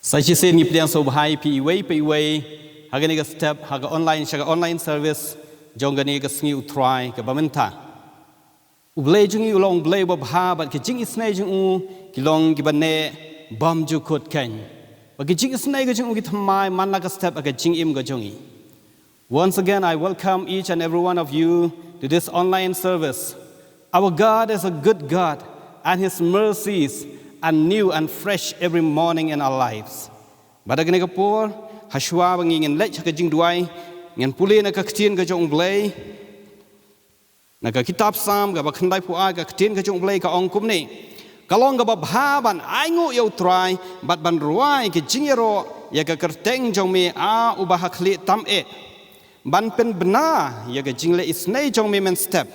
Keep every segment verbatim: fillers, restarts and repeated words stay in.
Sa shisien ngi pdiang sngewbha ïa phi iwei pa iwei ha kane ka step, ha ka online, sha ka online service jong kane ka sngi U Trai kaba mynta. U Blei jong ngi u long U Blei uba bha bad ki jingisynei jong u ki long kiba neh bymjukut keiñ. Bad ki jingisynei ka jong u ki thymmai man la ka step ha ka jingim ka jong ngi. Once again, I welcome each and every one of you to this online service. Our God is a good God, and His mercies are new and fresh every morning in our lives. Bad ha kane ka por, hashwa ba ngin leit ha ka jingduwai, ngin pule na ka ktien ka jong U Blei, na ka kitab Salm kaba khyndaiphew ar, ka ktien ka jong U Blei ka ong kumne: Ka long kaba bha ban ainguh ïa U Trai bad ban rwai ka jingïaroh ïa ka kyrteng jong me, A uba ha khlieh tam eh. Ban pynbna ïa ka jingleh isynei jong me mynstep,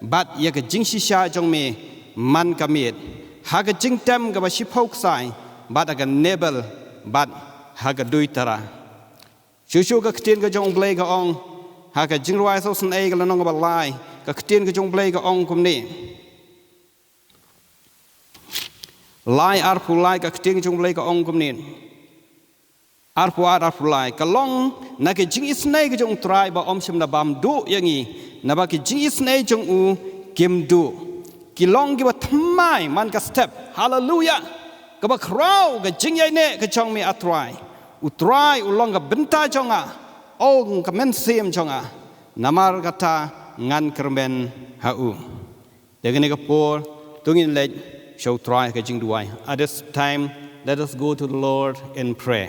bad ïa ka jingshisha jong me man ka miet, ha ka jingtem kaba shiphew ksai, bad ha ka nebel, bad ha ka duitara. Shuh shuh ka ktien ka jong U Blei ka ong ha ka Jingrwai sawsynei ka lynnong kaba lai, ka ktien ka jong U Blei ka ong kumne. Lai arphew lai, ka ktien ka jong U Blei ka ong kumne. Arphew ar, arphew lai: Ka long na ka jingisynei ka jong U Trai ba ym shym da bam duh ïa ngi, naba ki jingisynei jong u kim duh. Ki long kiba thymmai man ka step. Haleluya. Kaba khraw ka jingïaineh ka jong me, A Trai. U Trai u long ka bynta jong nga, ong ka mynsiem jong nga. Namar kata ngan kyrmen ha u. Te kane ka por, to ngin leit sha U Trai ka jingduwai. At this time, let us go to the Lord in prayer.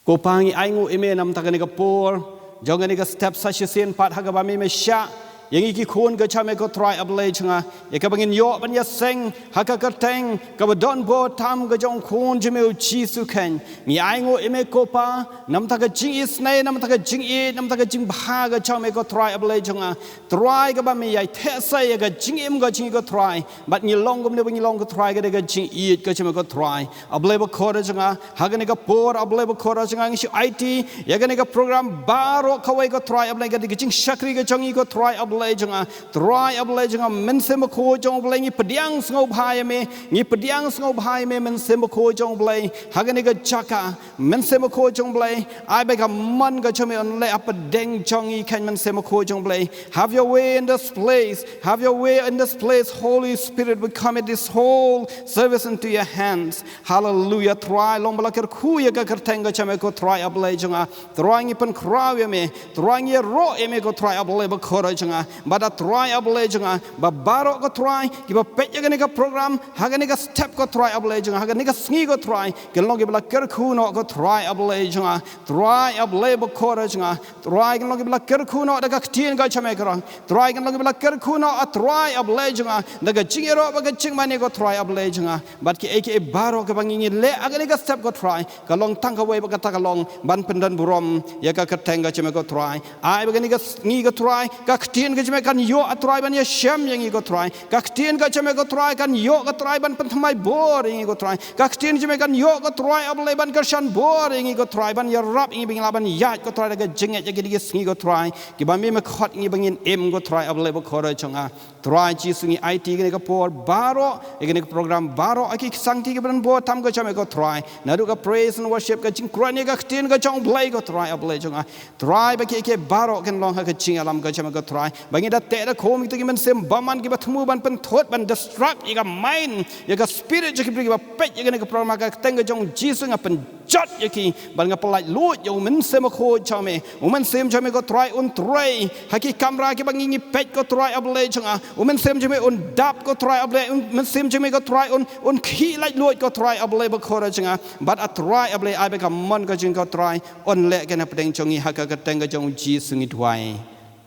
Ko Pa, ngi ainguh ïa me namar kane ka por jong kane ka step, sa shisien pat ha kaba me me shah ïa ngi ki khun ka jong me, ko Trai A Blei jong nga, ïa kaba ngin ïoh ban ïaseng ha ka kyrteng kaba don bor tam ka jong U Khun jong me U Jisu keiñ. Ngi ainguh ïa me ko Pa namar ka jingisynei, namar ka jingïeit, namar ka jingbha ka jong me, ko Trai A Blei jong nga. Trai, kaba me ïai theh sa ïa ka jingim ka jong ngi, ko Trai. Bad ngi long kumne ba ngi long, ko Trai, ka dei ka jingïeit ka jong me, ko Trai A Blei bakhuid jong nga. Ha kane ka por, A Blei bakhuid jong nga, ngi shu aiti ïa kane ka program baroh kawei, ko Trai A Blei, ka dei ka jingshakri ka jong ngi, ko Trai A Blei jong nga. Trai A Blei jong nga, Mynsiem Bakhuid jong U Blei, ngi pdiang sngewbha ïa me, ngi pdiang sngewbha ïa me, Mynsiem Bakhuid jong U Blei, ha kane ka jaka. Mynsiem Bakhuid jong U Blei, ai ba ka mon ka jong me un leh hapdeng jong ngi keiñ, Mynsiem Bakhuid jong U Blei. Have your way in this place. Have your way in this place, Holy Spirit. We commit this whole service into your hands. Hallelujah. Trai, long ba la kyrkhu ïa ka kyrteng ka jong me, ko Trai A Blei jong nga. Trai, ngi pynkhraw ïa me. Trai, ngi ïaroh ïa me, ko Trai A Blei bakhuid jong nga. Bad A Trai A Blei jong nga, ba baroh, ko Trai, kiba peit ïa kane ka program ha kane ka step, ko Trai A Blei jong nga, ha kane ka sngi, ko Trai, kin long kiba la kyrkhu noh, ko Trai A Blei jong nga. Trai A Blei bakhuid jong nga. Trai, kin long kiba la kyrkhu noh da ka ktien ka jong me, ko Trai. Trai, kin long kiba la kyrkhu noh, A Trai A Blei jong nga, da ka jingïaroh bad ka jingmane, ko Trai A Blei jong nga. Bad kiei kiei baroh kiba ngi ngi leh ha kane ka step, ko Trai, ka long tang kawei, ba kata ka long ban pyndonburom ïa ka kyrteng ka jong me, ko Trai. Ai ba kane ka sngi, ko Trai, ka ktien ka jong me kan ïoh, A Trai, ban ïashem ïa ngi, ko Trai. Ka ktien ka jong me, ko Trai, kan ïoh, ko Trai, ban pynthymmai bor ïa ngi, ko Trai. Ka ktien ka jong me kan ïoh, ko Trai A Blei, ban kyrshan bor ïa ngi, ko Trai, ban ïarap ïa ngi ba ngin lah ban ïaid, ko Trai, da ka jingngeit ïa kine ki sngi, ko Trai, kiba me me khot ïa ngi ba ngin im, ko Trai A Blei bakhuid jong nga. Trai Jisu, ngi aiti ïa kane ka por baroh, ïa kane ka program baroh, ha ki sangti kiba don bor tam ka jong me, ko Trai. Naduh ka praise and worship, ka jingkren ïa ka ktien ka jong U Blei, ko Trai A Blei jong nga. Trai, ba kiei kiei baroh kin long ha ka jingïalam ka jong me, ko Trai. Ba ngi da teh da khum ïa kita ki mynsiem bymman kiba thmu ban pynthut, ban distract ïa ka mind, ïa ka spirit jong ki briew kiba peit ïa kane ka program, ha ka kyrteng ka jong U Jisu nga pynjot ïa ki, bad nga pyllait luid ïa U Mynsiem Bakhuid jong me. U Mynsiem jong me, ko Trai, un trei ha ki kamra kiba ngi ngi peit, ko Trai A Blei jong nga. U Mynsiem jong me un dap, ko Trai A Blei, U Mynsiem jong me, ko Trai, un, un khih laitluid, ko Trai A Blei bakhuid jong nga. Bad A Trai A Blei, ai ba ka mon ka jong ngi, ko Trai, un leh kane hapdeng jong ngi, ha ka kyrteng ka jong U Jisu ngi duwai.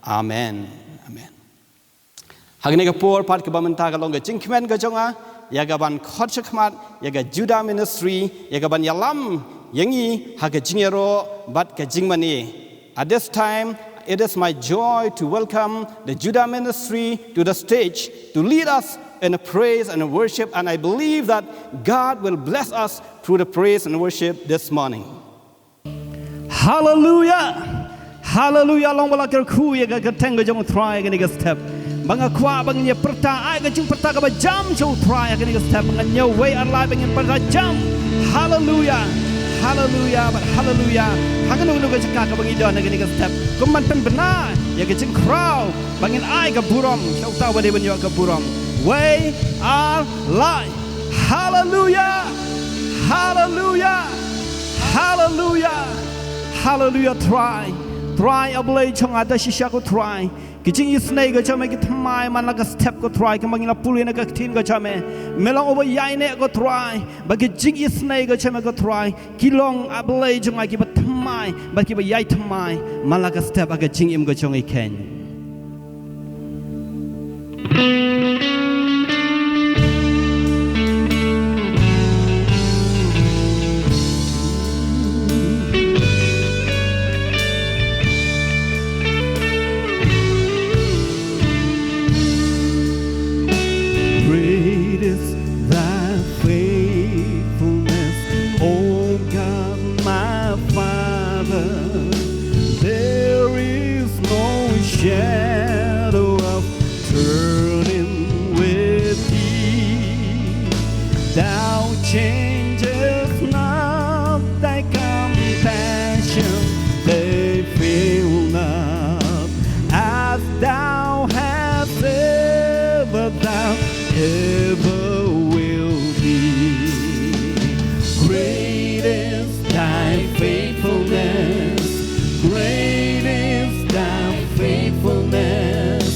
Amen. Amen. Ha kane ka por pat kaba mynta, ka long ka jingkmen ka jong nga ïa kaban khot shakhmat ïa ka Judah Ministry, ïa kaban ïalam ïa ngi ha ka jingïaroh bad ka jingmane. At this time, it is my joy to welcome the Judah Ministry to the stage to lead us in a praise and a worship, and I believe that God will bless us through the praise and worship this morning. Hallelujah. Hallelujah. Long ba la kyrkhu ïa ka kyrteng ka jong U Trai ha kane ka step. Ba nga kwah ba ngin ïa pyrta, ai ka jingpyrta kaba jam sha U Trai ha kane ka step. Ngan ïa wei ar lai ba ngin pyrta jam. Haleluya. Haleluya bad haleluya. Ha kano kano ka jaka kaba ngi don ha kane ka step, kum ban pynbna ïa ka jingkhraw ba ngin ai ka burom sha uta uba dei ban ïoh ka burom. Wei ar lai. Haleluya. Haleluya. Haleluya. Haleluya Trai. Trai A Blei jong nga, da shisha ko Trai, ki jingisynei ka jong me ki thymmai man la ka step ko Trai, kumba ngi la pule na ka ktien ka jong me. Me long uba ïaineh ko Trai, ba ki jingisynei ka jong me ko Trai ki long, A Blei jong nga, kiba thymmai bad kiba ïai thymmai man la ka step ha ka jingim ka jong ngi keiñ. Great is thy faithfulness, O God my Father. There is no shadow of turning with thee. Thou changest not, thy compassion, they fail not. As thou hast ever, thou ever will be. Great is thy faithfulness, great is thy faithfulness.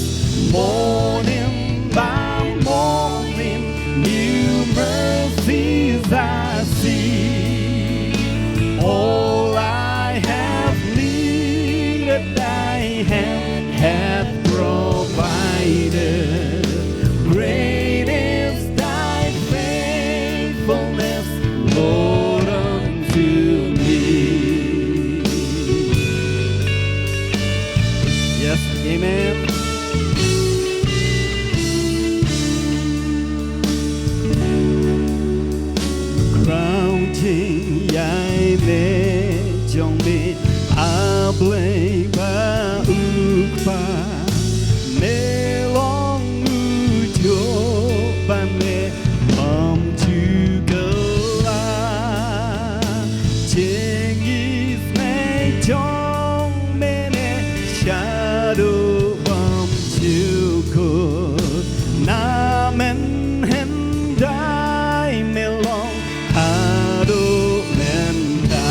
Morning by morning, new mercies I see. All I have needed, thy hand hath provided. Great is thy faithfulness, Lord, unto me. Yes, amen. Khraw jingïaineh jong me, A Blei ba u Kpa, me long u juh ban me bym ju kylla. Jingisynei jong me ne shaduh bym ju kut, na men hyndai me long haduh mynta.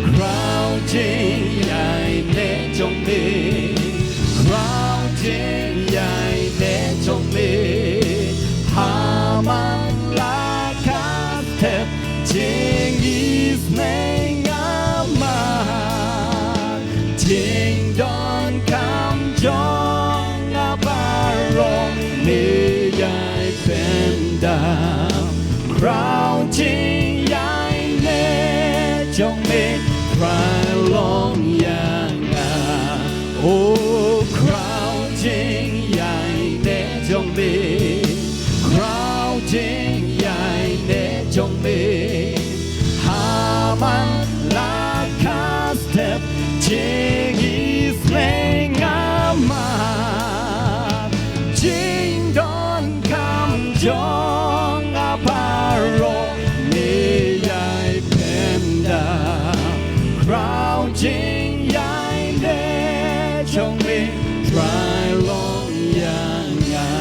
Khraw jingïaineh jong me, khraw jingïaineh jong me, ha man la ka step jingisynei nga mad. Jingdonkam jong nga baroh me ïai pyndap. Khraw jingïaineh jong me, Trai, long ïa nga. O khraw jingïaineh jong me, khraw jingïaineh jong me, ha man la ka step jingisynei nga mad. Jingdonkam jong nga baroh me ïai pyndap. Khraw jingïaineh jong me, Trai, long ïa nga.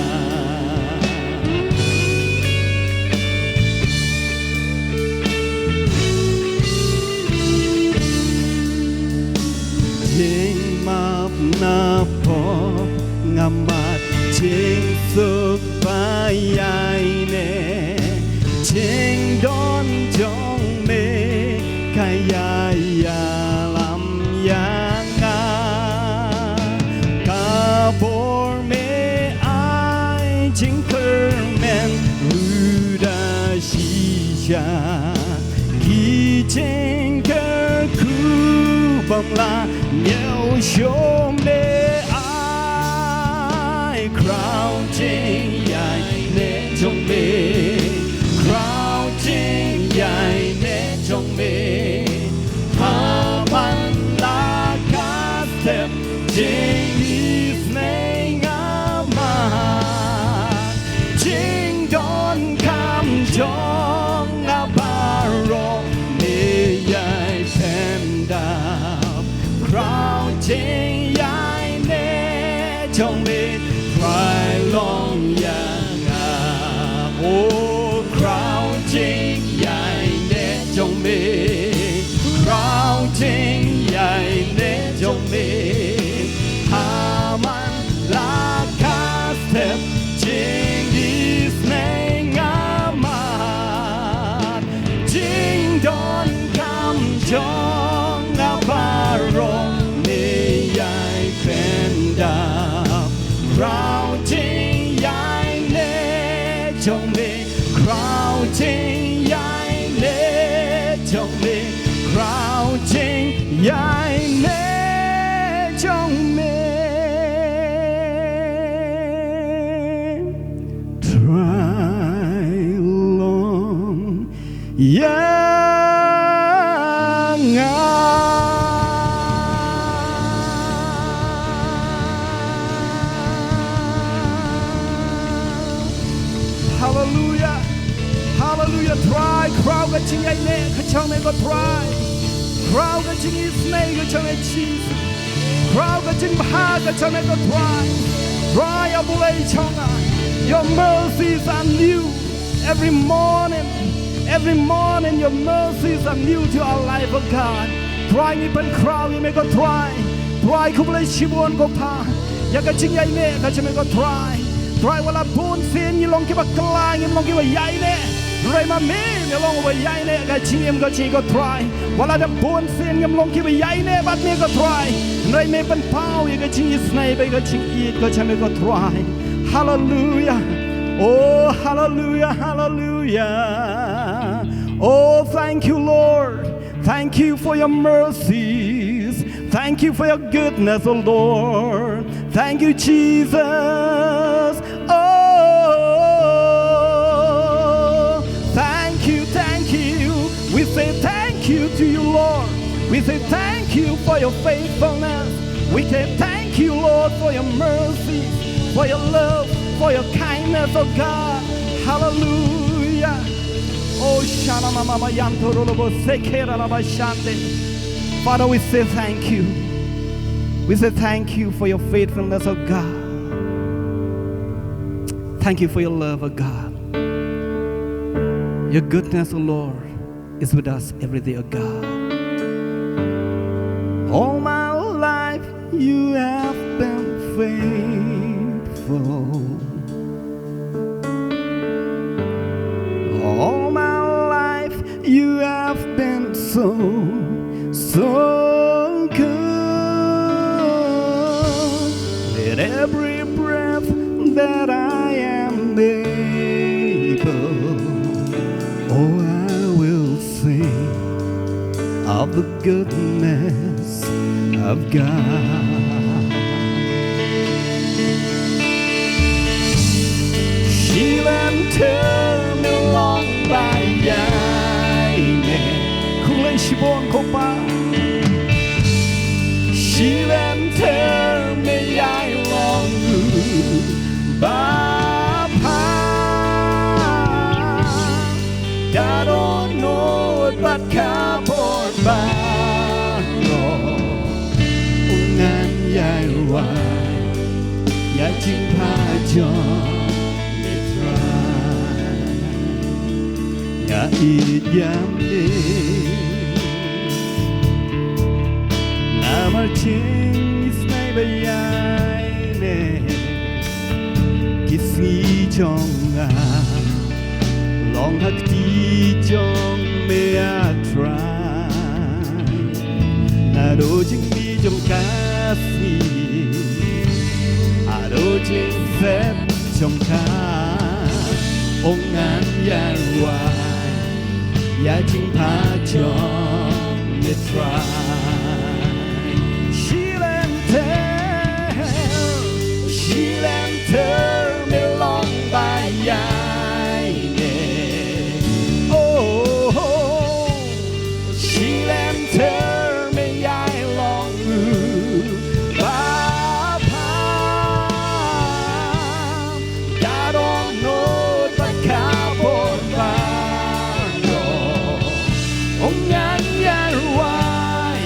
Jingmap na pop nga mad, jingsuk ba ïaineh, jingdon jong me ka ïai ïalam ïa nga. Ka bor me ai jingkyrmen ruh da shisha, ki jingkyrkhu bym lah ñiew shuh me ai. Khraw jingïaineh jong me, khraw jingïaineh jong me, ha man la ka step Jingïaineh jong me, Trai long ïa nga. O, khraw jingïaineh jong me, khraw jingïaineh jong me. Ha man la ka step jingisynei nga mad. Jingdonkam jong nga baroh me ïai pyndap. Khraw jingïaineh jong me, khraw jingïaineh jong me, khraw jingïaineh jong me. Trai long ïa nga. Hallelujah. Hallelujah. Trai, khraw ka jingïaineh ka jong me ko Trai. Khraw ka jingisynei ka jong me Jesus. Khraw ka jingbha ka jong me ko Trai. Trai, ïa Blei jong nga. Your mercies are new every morning. Every morning your mercies are new to our life, oh God. Trai, ngi pynkhraw ïa me ko Trai. Trai, khublei shibun ko Pa ïa ka jingïaineh ka jong me ko Trai. Trai, wat la bun sien ngi long kiba kylla, ngim long kiba ïaineh. Hynrei ma me, me long uba ïaineh ka jingim ka jong ngi ko Trai. Wat la dep bun sien ngim long kiba ïaineh bad me ko Trai. Hynrei me pynpaw ïa ka jingisynei bad ka jingïeit ka jong me ko Trai. Hallelujah. Oh, hallelujah, hallelujah. Oh, thank you, Lord. Thank you for your mercies. Thank you for your goodness, oh Lord. Thank you, Jesus. Oh, thank you, thank you. We say thank you to you, Lord. We say thank you for your faithfulness. We say thank you, Lord, for your mercy, for your love, for your kindness, oh God. Hallelujah. Oh, shana mama mayanto rolobo sekera laba shande. Father, we say thank you. We say thank you for your faithfulness, oh God. Thank you for your love, oh God. Your goodness, oh Lord, is with us every day, oh God. All my life you have been faithful. All my life you have been so, so good. With every breath that I am able, oh, I will sing of the goodness of God. Shi lynter me long ba ïaineh. Khublei shibun ko Pa. Shi lynter me ïai long u ba pha. Da dohnud bad ka bor baroh, u ngan ïai wai ïa jingpha jong me Trai. Nga ïeit ïa me namar jingisynei ba ïaineh. Ki sngi jong nga long ha kti jong me, ah Trai. Naduh jingmih jong ka sngi haduh jingphet jong ka, u ngan ïai wai ïa jingpha jong me Trai. Shi lynter, shi lynter me long ba ïaineh. Oh, oh, oh. Shi lynter me ïai long u ba pha. Da dohnud bad ka bor baroh, u ngan ïai wai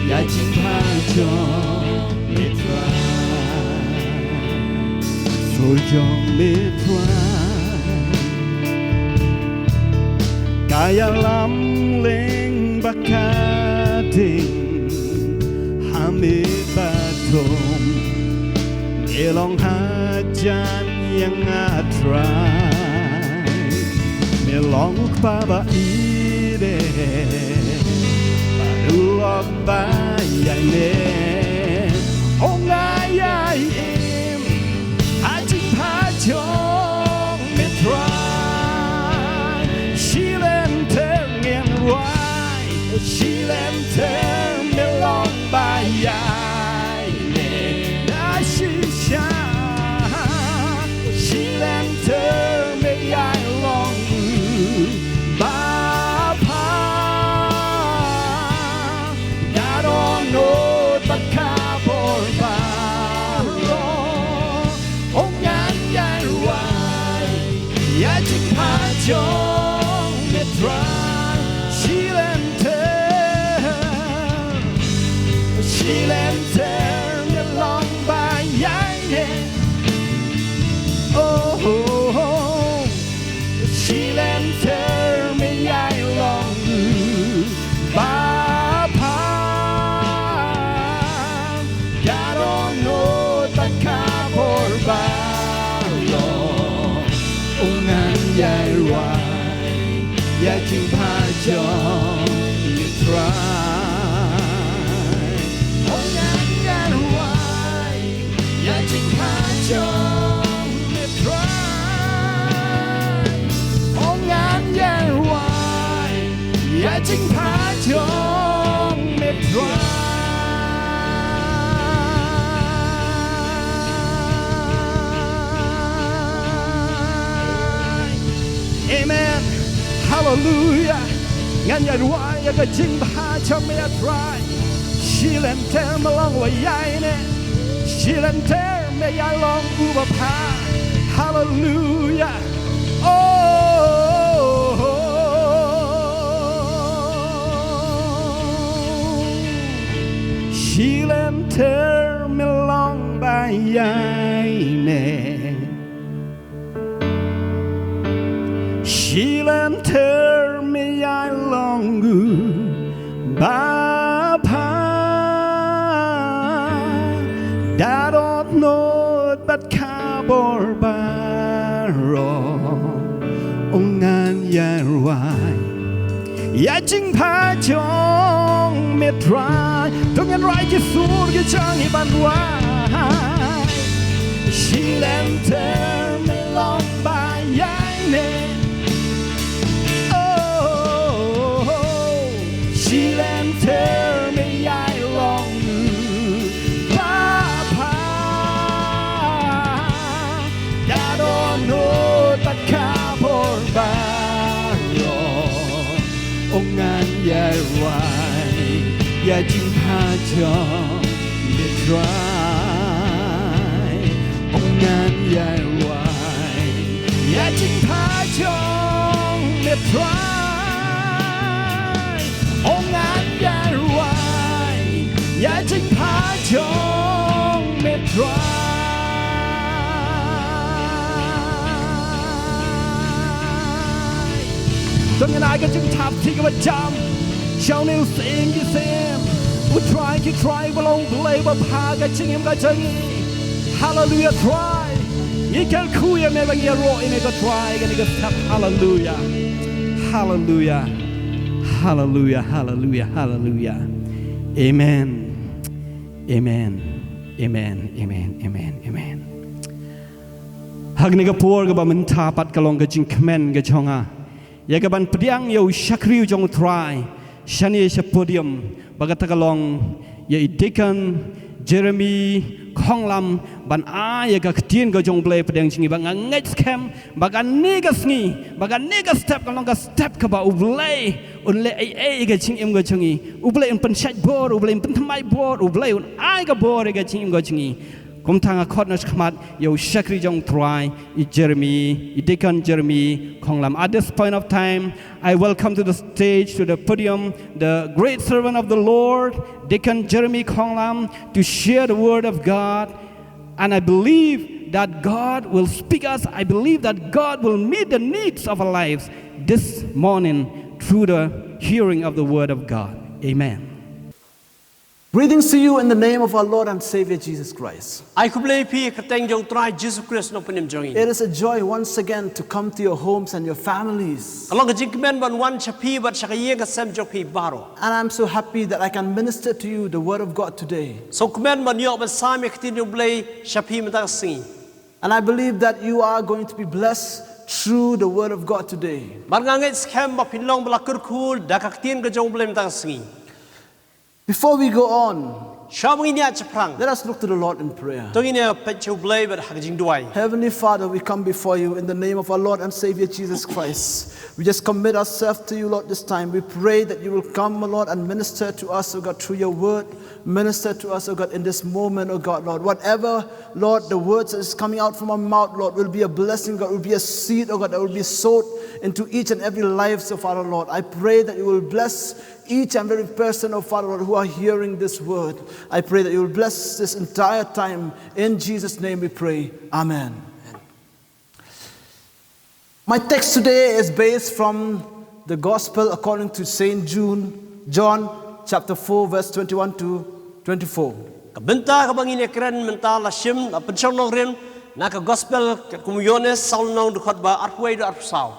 Ïa jingpha jong me Trai, sur jong me Trai, ka ïalam leng bad ka ding ha me baroh. Me long hajan ïa nga Trai, me long u kpa ba ïeit, bad u lok ba ïaineh. Oh nga ïai im ha jingpha jong me Trai, shi lynter ngan rwai, shi lynter me long ba ïaineh na shisha. Shi lynter me ïai long u bapha, da dohnud bad ka bor baroh. Oh ngan ïai rwai ïa jingpha jong me Trai, shi lynter, shi lynter me long ba ïaineh. Oh, shi lynter me ïai long u bapha, da dohnud bad ka bor baroh. Oh ngan ïai rwai ïa jingpha jong me Trai. Oh ngan ïai rwai ïa jingpha jong me Trai. Oh ngan ïai rwai ïa jingpha jong me Trai. Amen. Hallelujah. Ngan ïai rwai ïa ka jingpha jong me Trai. Shi lynter me long ba ïaineh, shi lynter me ïai long u bapha. Hallelujah. Oh, shi lynter me long ba ïaineh, shi lynter me ïai long u bapha, da dohnud bad ka bor baroh. Oh ngan ïai rwai ïa jingpha jong me Trai. To ngin rwai ki sur ki jong ngi ban rwai. Shi lynter me long ba ïaineh. Oh, shi lynter me ïai long u bapha, da dohnud bad ka bor baroh. Oh ngan ïai rwai ïa jingpha jong me Trai. Oh ngan ïai rwai ïa jingpha jong me Trai. Oh ngan ïai rwai ïa jingpha jong me Trai. To ngin ai ka jingthap kti kaba jam sha une u syiem ki syiem. U Trai ki trai, ba long Blei ba pha ka jingim ka jong ngi. Haleluia Trai. Ngi kyrkhu ïa me ba ngi ïaroh ïa me ko Trai kane ka step. Haleluia. Haleluia. Haleluia. Haleluia. Haleluia. Amen. Amen. Amen. Amen. Amen. Amen. Ha kane ka por kaba mynta pat ka long ka jingkmen ka jong nga ïa kaban pdiang ïa u shakri jong u Trai shane sha podium, ba kata ka long ïa i Deacon Jeremy Khonglam ban ai ïa ka ktien ka jong u Blei pdiang jong ngi. Ba nga ngeit skhem ba kane ka sngi, ba kane ka step ka long ka step kaba u Blei un leh ei ei ïa ka jingim ka jong ngi. U Blei un pynshait bor, u Blei un pynthymmai bor, u Blei un ai ka bor ïa ka jingim ka jong ngi. Kumta nga khot noh shakhmat ïa u shakri jong U Trai, i Jeremy, i Deacon Jeremy Khonglam. At this point of time, I welcome to the stage, to the podium, the great servant of the Lord, Deacon Jeremy Khonglam, to share the word of God. And I believe that God will speak us. I believe that God will meet the needs of our lives this morning through the hearing of the word of God. Amen. Greetings to you in the name of our Lord and Savior Jesus Christ. Ai khublei phi ha ka kyrteng jong U Trai Jisu Khrist, u nongpynim jong ngi. It is a joy once again to come to your homes and your families. Ka long ka jingkmen ban wan sha phi bad sha ka ïing ka sem jong phi baroh. And I'm so happy that I can minister to you the word of God today. Sngewkmen ban ïoh ban sam ïa ka ktien jong U Blei sha phi mynta ka sngi. And I believe that you are going to be blessed through the word of God today. Bad nga ngeit skhem ba phin long ba la kyrkhu da ka ktien ka jong U Blei mynta ka sngi. Before we go on, shuwa ba ngin ïaid shaphrang, let us look to the Lord in prayer. To ngin ïa peit sha U Blei bad ha ka jingduwai. Heavenly Father, we come before you in the name of our Lord and Savior Jesus Christ. We just commit ourselves to you, Lord, this time. We pray that you will come, O Lord, and minister to us, O God, through your word. Minister to us, O God, in this moment, O God, Lord. Whatever, Lord, the words that is coming out from our mouth, Lord, will be a blessing, God, will be a seed, O God, that will be sowed into each and every life, so Father, Lord. I pray that you will bless each and every person, oh Father Lord, who are hearing this word. I pray that you will bless this entire time. In Jesus' name we pray. Amen. My text today is based from the Gospel according to Saint June, John chapter four, verse twenty-one to twenty-four. Ka bynta kaba ngin ïa kren mynta la shim, la pynshong nongrim na ka Gospel katkum u Ïoannis, saw lynnong, dkhot ba arphew wei haduh arphew saw.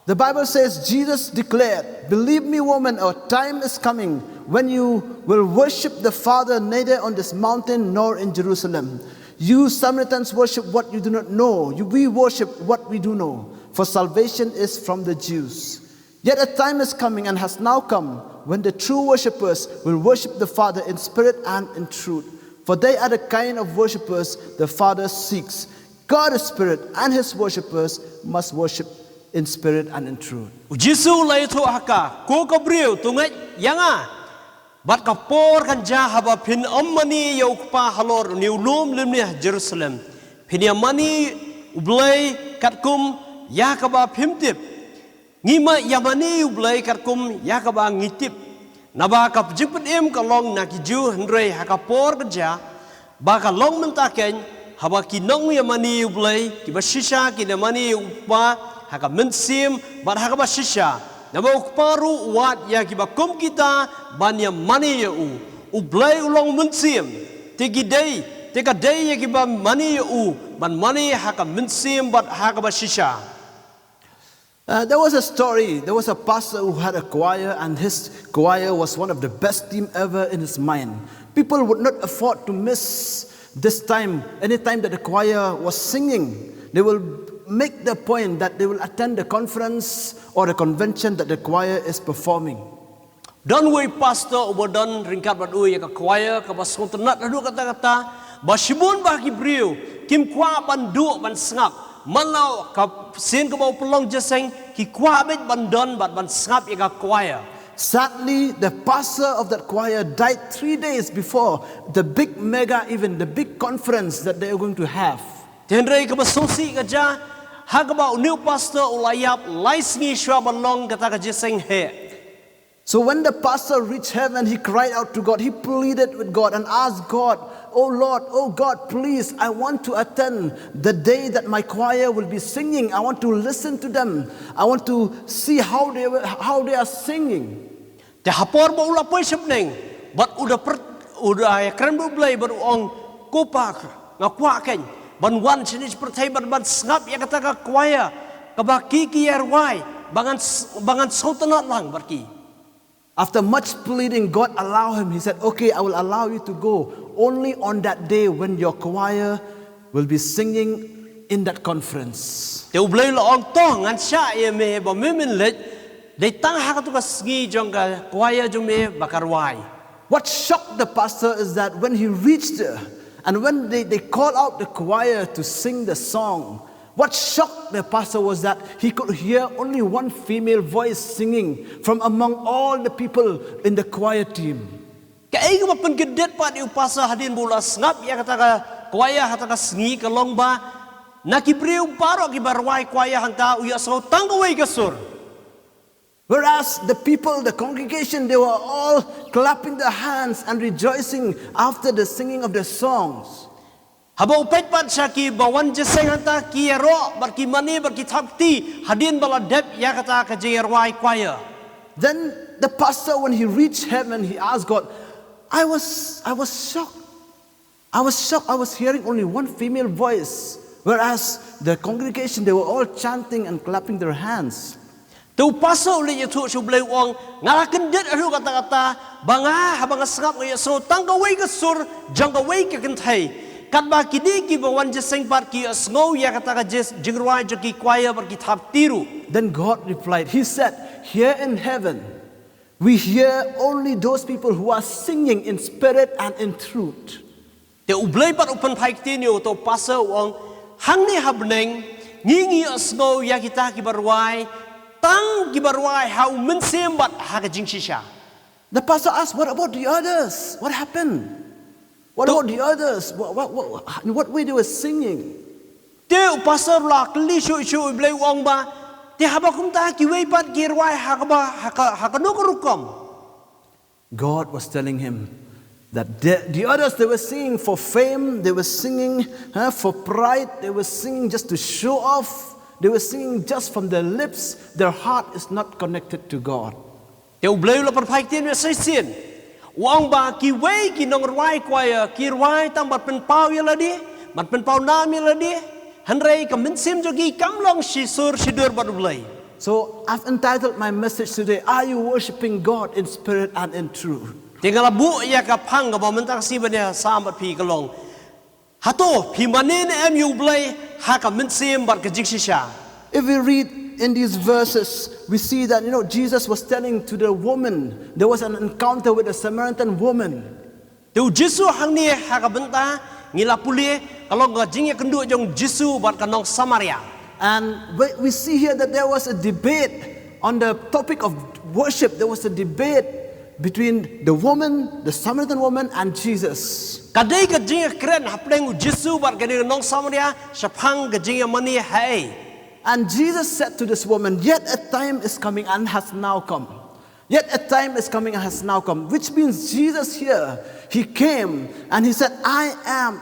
The Bible says, Jesus declared, "Believe me, woman, a time is coming when you will worship the Father neither on this mountain nor in Jerusalem. You Samaritans worship what you do not know. You, we worship what we do know, for salvation is from the Jews. Yet a time is coming and has now come when the true worshippers will worship the Father in spirit and in truth. For they are the kind of worshippers the Father seeks. God is spirit, and his worshippers must worship in spirit and in truth." U Jisu u la ïathuh ha ka, "Ko ka briew, to ngeit ïa nga bad ka por kan jia haba phin ym mane ïa u Kpa halor une u lum lymne ha Jerusalem. Phin ïa mane U Blei katkum ïa kaba phim tip. Ngi ma ïa mane U Blei katkum ïa kaba ngi tip, naba ka jingpynim ka long na ki Jiw, hynrei ha ka por ka jia, ba ka long mynta keiñ, haba ki nongïamane U Blei kiba shisha kin ïa mane ïa u Kpa ha ka mynsiem bad ha kaba shisha. Naba u Kpa ruh u wad ïa kiba kum kita ban ïa mane ïa u. U Blei u long mynsiem, te ki dei, te ka dei ïa kiba mane ïa u ban mane ha ka mynsiem bad ha kaba shisha." Uh, there was a story. There was a pastor who had a choir, and his choir was one of the best team ever in his mind. People would not afford to miss this time. Anytime that the choir was singing, they will make the point that they will attend the conference or the convention that the choir is performing. Don uwei u pastor uba don ryngkat bad u ïa ka choir kaba sngewtynnat haduh katta katta, ba shibun ba ki briew kim kwah ban duh ban sngap. Man la ka sien kaba u pynlong jingïaseng, ki kwah beit ban don bad ban sngap ïa ka choir. Sadly, the pastor of that choir died three days before the big mega event, the big conference that they are going to have. Te hynrei kaba sngewsih ka jia, ha kaba une u pastor u la ïap lai sngi shuwa ban long kata ka jingïaseng heh. So when the pastor reached heaven, he cried out to God. He pleaded with God and asked God, "Oh Lord, oh God, please, I want to attend the day that my choir will be singing. I want to listen to them. I want to see how they were, how they are singing." Te ha por ba u la poi sha bneng, bad u da pyrth-, u da ïakren bad U Blei bad u ong, "Ko Pa, nga kwah keiñ ban wan shane sha pyrthei bad ban sngap ïa kata ka choir kaba ki ki ïa rwai, ba ngan s-, ba ngan sngewtynnat lang bad ki." After much pleading, God allow him. He said, "Okay, I will allow you to go only on that day when your choir will be singing in that conference." Te U Blei u la ong, "To, ngan shah ïa me ba me men leit, dei tang ha katu ka sngi jong ka choir jong me ba ka rwai." What shocked the pastor is that when he reached there, and when they, they call out the choir to sing the song, what shocked the pastor was that he could hear only one female voice singing from among all the people in the choir team. Kaei kaba pynkyndit pat ïa u pastor hadien ba u la sngap ïa kata ka Choir ha kata ka sngi ka long ba na ki briew baroh kiba rwai choir hangta u ïohsngew tang kawei ka sur. Whereas the people, the congregation, they were all clapping their hands and rejoicing after the singing of the songs. Haba u peit pat sha kiba wan jingïaseng hangta ki ïaroh bad ki mane bad ki thap kti hadien ba la dep ïa kata ka jingïarwai choir. Then the pastor, when he reached heaven, he asked God, I was, I was shocked. I was shocked. I was hearing only one female voice, whereas the congregation, they were all chanting and clapping their hands. Te u pastor u leit ïathuh sha U Blei, u ong, nga la kyndit haduh katta katta, ba nga, haba nga sngap nga ïohsngew tang kawei ka sur jong kawei ka kynthei. Katba kine kiba wan jingïaseng pat ki ïohsngew ïa kata ka jing, jingrwai jong ki choir bad ki thap kti ruh. Then God replied, He said, Here in heaven, we hear only those people who are singing in spirit and in truth. Te U Blei pat u pynphai ktien ïa uto u pastor, u ong, hangne ha bneng ngi, ngi ïohsngew ïa kita kiba rwai, tang kiba rwai ha u mynsiem bad ha ka jingshisha. The pastor asked, What about the others? What happened? What about the others? What, what, what, in what way they were singing? Te u pastor u la kylli shuh shuh, U Blei u ong ba, te haba kumta kiwei pat ki rwai ha kaba, ha ka, ha kano ka rukom? God was telling him that the, the others, they were singing for fame, they were singing, huh, for pride, they were singing just to show off, they were singing just from their lips, their heart is not connected to God. Te U Blei u la pynphai ktien ïa sa shisien. U ong ba kiwei ki nongrwai choir ki rwai tang ban pynpaw ïa lade, ban pynpaw nam ïa lade, hynrei ka mynsiem jong ki kam long shi sur shi dur bad U Blei. So I've entitled my message today, Are You Worshipping God in Spirit and in Truth? Te nga la buh ïa ka phang kaba mynta ka sngi ban ïasam bad phi ka long, hato phi mane ne em ïa U Blei ha ka mynsiem bad ka jingshisha? If we read in these verses, we see that, you know, Jesus was telling to the woman, there was an encounter with a Samaritan woman. Te u Jisu hangne ha ka bynta ngi la pule, ka long ka jingïakynduh jong u Jisu bad ka nong Samaria. And we, we see here that there was a debate on the topic of worship. There was a debate between the woman, the Samaritan woman, and Jesus. Ka dei ka jingïakren hapdeng u Jisu bad kane ka nong Samaria shaphang ka jingïamane haei. And Jesus said to this woman, Yet a time is coming and has now come. Yet a time is coming and has now come. Which means Jesus here, he came and he said, I am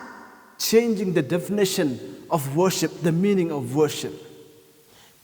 changing the definition of worship, the meaning of worship.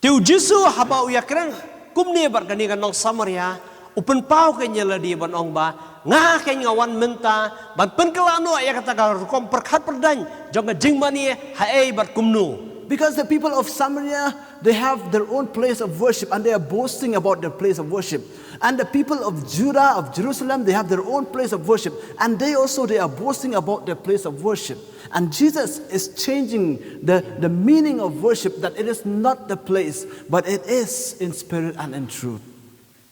Te u Jisu haba u ïakren kumne bad kane ka nong Samaria, u pynpaw kein ïa lade ban ong ba, nga kein nga wan mynta ban pynkylla noh ïa kata ka rukom pyrkhat pyrdaiñ jong ka jingmane haei bad kumno. Because the people of Samaria, they have their own place of worship and they are boasting about their place of worship. And the people of Judah, of Jerusalem, they have their own place of worship. And they also, they are boasting about their place of worship. And Jesus is changing the, the meaning of worship, that it is not the place, but it is in spirit and in truth.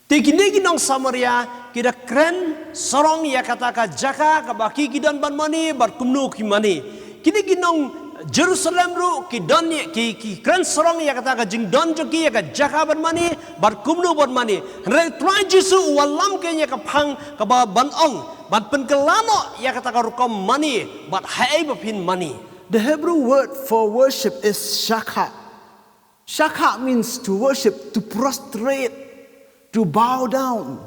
Te kine ki nong Samaria ki da kren sarong ïa kata ka jaka kaba ki, ki don ban mane bad kumno ki mane. Kine ki nong Jerusalem ruh ki don ïa, ki, ki kren sarong ïa kata ka jingdon jong ki ïa ka jaka ban mane bad kumno ban mane. Hynrei u Trai Jisu u wallam kein ïa ka phang kaba ban ong, ban pynkylla noh ïa kata ka rukom mane bad haei ba phin mane. The Hebrew word for worship is shakha. Shakha means to worship, to prostrate, to bow down.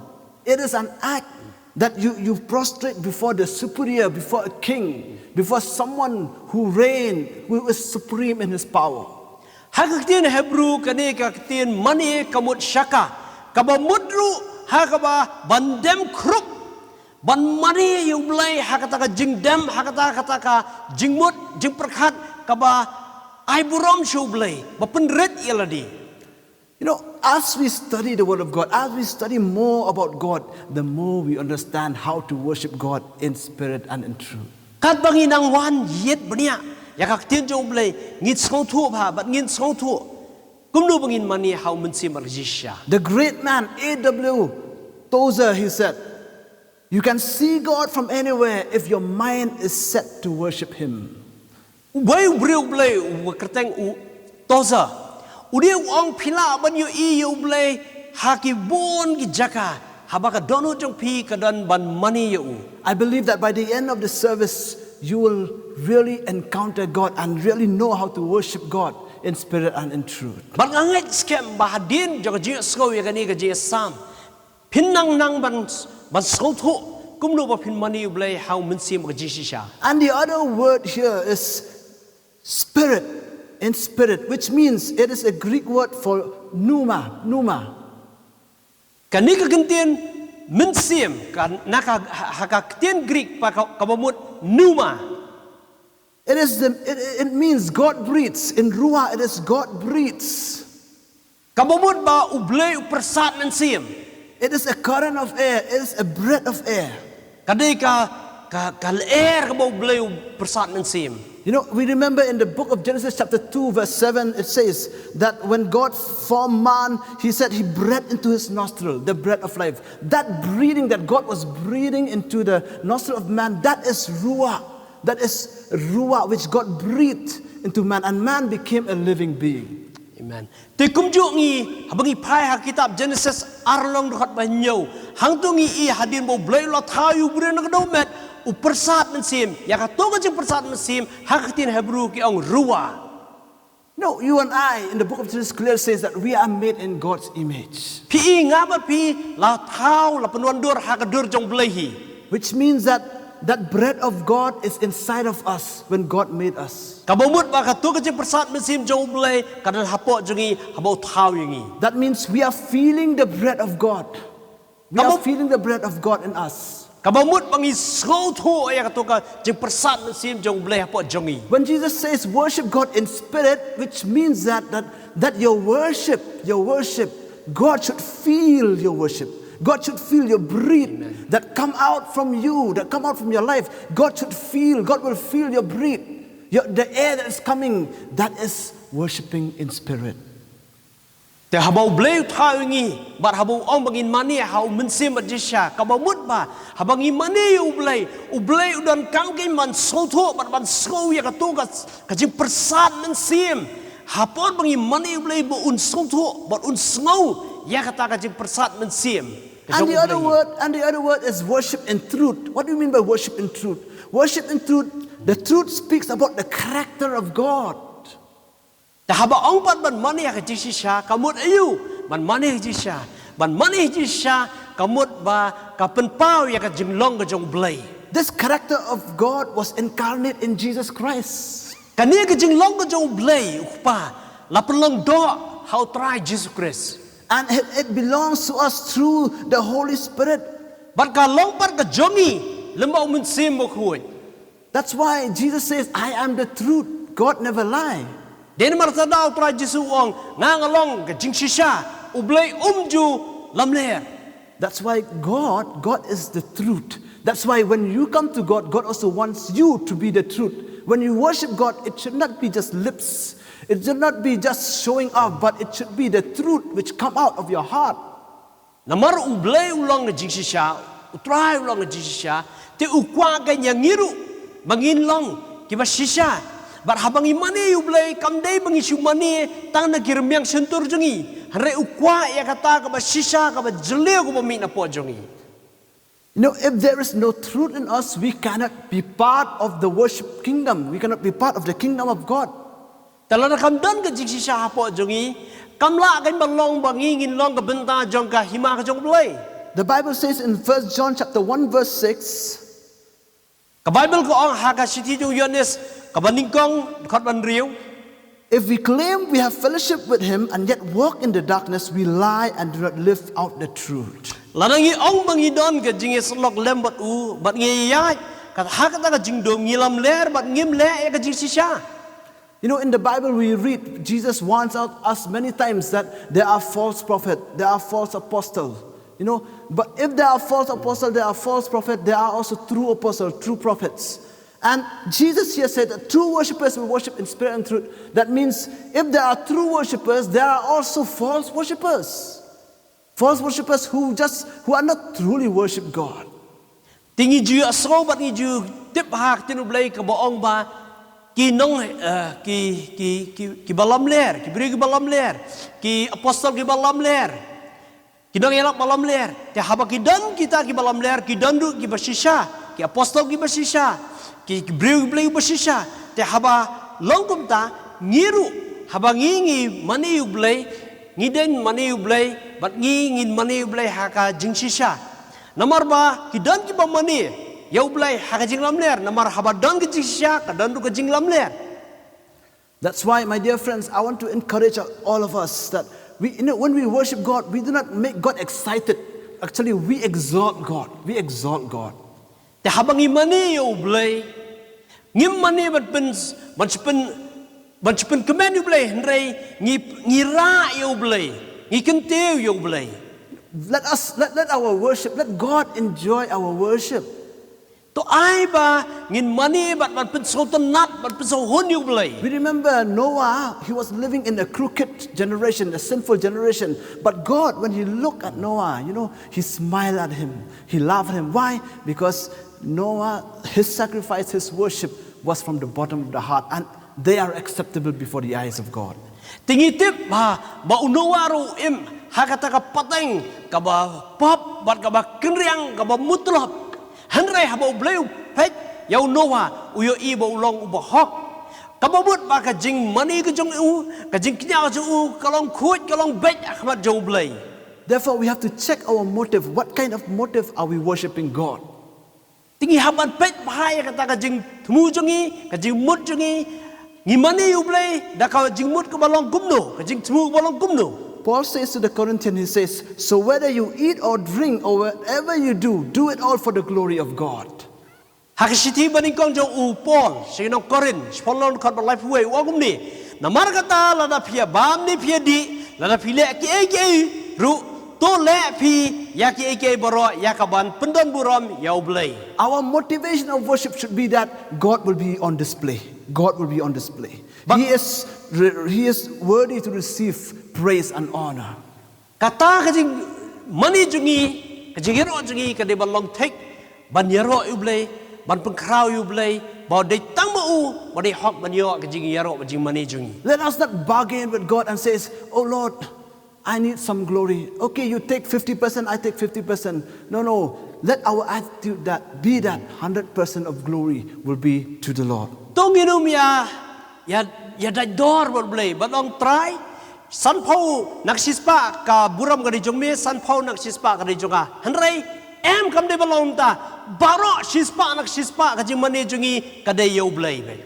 It is an act that you, you prostrate before the superior, before a king, before someone who reign, who is supreme in his power. Ha ka ktien Hebrew kane ka ktien mane ka mut shakha, kaba mut ruh ha kaba ban dem khrup, ban mane ïa U Blei ha kata ka jingdem, ha kata, kata ka jingmut, jingpyrkhat kaba ai burom sha U Blei, ba pynrit ïa lade. You know, as we study the Word of God, as we study more about God, the more we understand how to worship God in spirit and in truth. Katba ngi nang wan ïit bniah ïa ka ktien jong U Blei, ngin sngewthuh bha, bad ngin sngewthuh kumno ba ngin mane ha u Mynsiem Bakhuid shisha. The great man A W Tozer, he said, "You can see God from anywhere if your mind is set to worship Him." Uwei u briew Blei uba kyrteng u Tozer, u dei u ong, phi lah ban ïohi ïa U Blei ha ki bun ki jaka, haba ka dohnud jong phi ka don ban mane ïa U. I believe that by the end of the service, you will really encounter God and really know how to worship God in spirit and in truth. Bad nga ngeit skhem ba hadien jong ka jingïohsngew ïa kane ka jingïasam, phin nang nang ban, ban sngewthuh kumno ba phin mane ïa U Blei ha u mynsiem ka jingshisha. And the other word here is spirit, in spirit, which means it is a Greek word for pneuma, pneuma. Kane ka kyntien mynsiem, ka, na ka, ha, ha ka ktien Greek pat ka, kaba mut pneuma. It is the, it, it means God breathes. In ruah, it is God breathes. Kaba mut ba U Blei u pyrsad mynsiem. It is a current of air. It is a breath of air. Ka dei ka, ka, ka lyer kaba U Blei u pyrsad mynsiem. You know, we remember in the book of Genesis chapter two verse seven, it says that when God formed man, he said he breathed into his nostril, the breath of life. That breathing that God was breathing into the nostril of man, that is ruah. That is ruah which God breathed into man, and man became a living being. Amen. Te kumjuh ngi, haba ngi phai ha kitab Genesis ar lynnong dkhot ba hynñiew, hangto ngi i hadien ba U Blei u la thaw ïa u briew na ka dewmet, u pyrsad mynsiem, ïa kato ka jingpyrsad mynsiem ha ka ktien Hebrew ki ong ruah. No, you and I in the book of Genesis clear says that we are made in God's image. Phi, nga bad phi la thaw, la pynwandur ha ka dur jong U Blei hi. Which means that that breath of God is inside of us when God made us. Kaba mut ba kato ka jingpyrsad mynsiem jong U Blei ka don hapoh jong ngi haba u thaw ïa ngi. That means we are feeling the breath of God. We are feeling the breath of God in us. Kaba mut ba ngi sngewthuh ïa kato ka jingpyrsad mynsiem jong U Blei hapoh jong ngi. When Jesus says worship God in spirit, which means that, that, that your worship, your worship, God should feel your worship. God should feel your breath that come out from you, that come out from your life. God should feel, God will feel your breath. Your, the air that is coming, that is worshiping in spirit. Te haba U Blei u thaw ïa ngi, bad haba u ong ba ngin mane ha u mynsiem bad jingshisha, kaba mut ba haba ngi mane ïa U Blei, U Blei u donkam kein ban sngewthuh bad ban sngew ïa kato ka, ka jingpyrsad mynsiem. Hapoh ba ngi mane ïa U Blei ba un sngewthuh bad un sngew ïa kata ka jingpyrsad mynsiem. And the other word, and the other word is worship in truth. What do you mean by worship in truth? Worship in truth, the truth speaks about the character of God. Te haba ong pat ban mane ha ka jingshisha, ka mut aïu ban mane ha ka jingshisha? Ban mane ha ka jingshisha, ka mut ba ka pynpaw ïa ka jinglong ka jong U Blei. This character of God was incarnate in Jesus Christ. Kane ka jinglong ka jong U Blei, U Kpa, la pynlong doh ha U Trai Jisu Khrist. And it, it belongs to us through the Holy Spirit. Bad ka long pat ka jong ngi lem bad U Mynsiem Bakhuid. That's why Jesus says, "I am the truth. God never lie." Dei namar kata U Trai Jisu u ong, nga nga long ka jingshisha, U Blei um ju lamler. That's why God, God is the truth. That's why when you come to God, God also wants you to be the truth. When you worship God, it should not be just lips. It should not be just showing off, but it should be the truth which come out of your heart. Namar U Blei u long ka jingshisha, U Trai u long ka jingshisha, te u kwah kein ïa ngi ruh ba ngin long kiba shisha. Bad haba ngi mane ïa U Blei, kam dei ba ngi shu mane tang na ki rmiang shyntur jong ngi, hynrei u kwah ïa kata kaba shisha, kaba jylliew, kaba mih napoh jong ngi. You know, if there is no truth in us, we cannot be part of the worship kingdom. We cannot be part of the kingdom of God. Te lada kam don ka jingshisha hapoh jong ngi, kam lah kein ban long ba ngi ngin long ka bynta jong ka hima ka jong U Blei. The Bible says in First John chapter one verse six, ka Baibl ka ong ha ka shithi jong u Ïoannis kaba nyngkong, dkhot ba hynriew, "If we claim we have fellowship with him and yet walk in the darkness, we lie and do not live out the truth." Lada ngi ong ba ngi don ka jingïasyllok lem bad u, bad ngi ïaid ha kata ka jingdum, ngi lamler bad ngim leh ïa ka jingshisha. You know, in the Bible we read, Jesus warns out us many times that there are false prophet, there are false apostle. You know, but if there are false apostle, there are false prophet, there are also true apostle, true prophets. And Jesus here said that true worshippers will worship in spirit and truth. That means if there are true worshippers, there are also false worshippers. False worshippers who just, who are not truly worship God. Te ngi ju ïohsngew bad ngi ju tip ha ka ktien U Blei kaba ong ba ki nong, eh, ki, ki, ki, kiba lamler, ki briew kiba lamler, ki apostol kiba lamler, ki nongïalap ba lamler. Te haba ki don kita kiba lamler, ki don ruh kiba shisha. ki apostol kiba shisha, ki, ki briew ki Blei kiba shisha. Te haba long kumta, ngi ruh, haba ngi, ngi mane ïa u Blei, ngi dang mane ïa u Blei, bad ngi, ngin mane ïa u Blei ha ka jingshisha. Namar ba, ki don kiba mane ïa u Blei ha ka jinglamler, namar haba don ka jingshisha, ka don ruh ka jinglamler. That's why, my dear friends, I want to encourage all of us that we, you know, when we worship God, we do not make God excited. Actually, we exalt God. We exalt God. Te haba ngi mane ïa u Blei, ngim mane ban pyn, ban pyn, ban pynkmen ïa u Blei, hynrei ngi, ngi rah ïa u Blei, ngi kyntiew ïa u Blei. Let us, let, let our worship, let God enjoy our worship. To ai ba ngin mane bad ban pynsngewtynnat, ban pynsngewhun ïa u Blei. We remember Noah, he was living in a crooked generation, a sinful generation. But God, when he looked at Noah, you know, he smiled at him. He loved him. Why? Because Noah, his sacrifice, his worship was from the bottom of the heart, and they are acceptable before the eyes of God. Te ngi tip ba, ba u Noah ruh u im ha kata ka pateng kaba pop bad kaba kynriang kaba mutlop. Hynrei haba u Blei u peit ïa u Noah, u ïohi ba u long uba hok. Kaba mut ba ka jingmane ka jong u, ka jingkñia ka jong u, ka long khuid, ka long beit ha khmat jong u Blei. Therefore, we have to check our motive. What kind of motive are we worshiping God? Te ngi hap ban peit bha ïa kata ka jingthmu jong ngi, ka jingmut jong ngi. Ngi mane ïa u Blei da ka jingmut kaba long kumno, ka jingthmu kaba long kumno. Paul says to the Corinthians, he says, "So whether you eat or drink or whatever you do, do it all for the glory of God." Ha ka shithi banyngkong jong u Paul sha ki nong Korinth, shiphew lynnong dkhot ba laiphew wei, u ong kumne: Namar kata, lada phi ïa bam ne phi ïa dih, lada phi leh kiei kiei ruh, to leh phi ïa kiei kiei baroh ïa ka ban pyndon burom ïa u Blei. Our motivation of worship should be that God will be on display. God will be on display. But he is, he is worthy to receive praise and honor. Kata ka jingmane jong ngi, ka jingïaroh jong ngi, ka dei ban long thik ban ïaroh ïa u Blei, ban pynkhraw ïa u Blei ba u dei tang ma u ba dei hok ban ïoh ka jingïaroh, ka jingmane jong ngi. Let us not bargain with God and says, "Oh Lord, I need some glory. Okay, you take fifty percent, I take fifty percent." No, no. Let our attitude that be that hundred percent of glory will be to the Lord. To ngin ym ïa, ïa, ïa dait dor bad u Blei, bad ong, Trai, sanphew na ka shispah ka burom ka dei jong me, sanphew na ka shispah ka dei jong nga. Hynrei em, kam dei ban long kumta. Baroh shispah na ka shispah ka jingmane jong ngi ka dei ïa u Blei beit.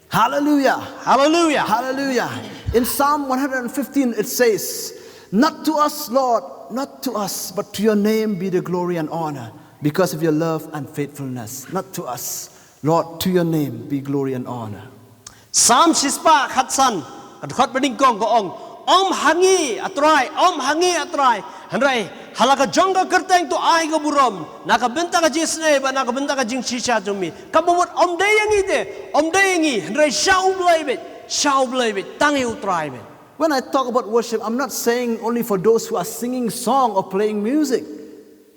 Hallelujah. Hallelujah. Hallelujah. In Psalm one hundred fifteen, it says, "Not to us, Lord, not to us, but to your name be the glory and honor because of your love and faithfulness." Not to us, Lord, to your name be glory and honor. Psalm shispah khatsan, ka dkhot banyngkong ka ong, Ym ha ngi, A Trai, ym ha ngi, A Trai, hynrei ha la ka jong ka kyrteng to ai ka burom na ka bynta ka jingisynei bad na ka bynta ka jingshisha jong me. Kaba mut ym dei ïa ngi te, ym dei ïa ngi, hynrei sha u Blei beit, sha u Blei beit, tang ïa u Trai beit. When I talk about worship, I'm not saying only for those who are singing song or playing music.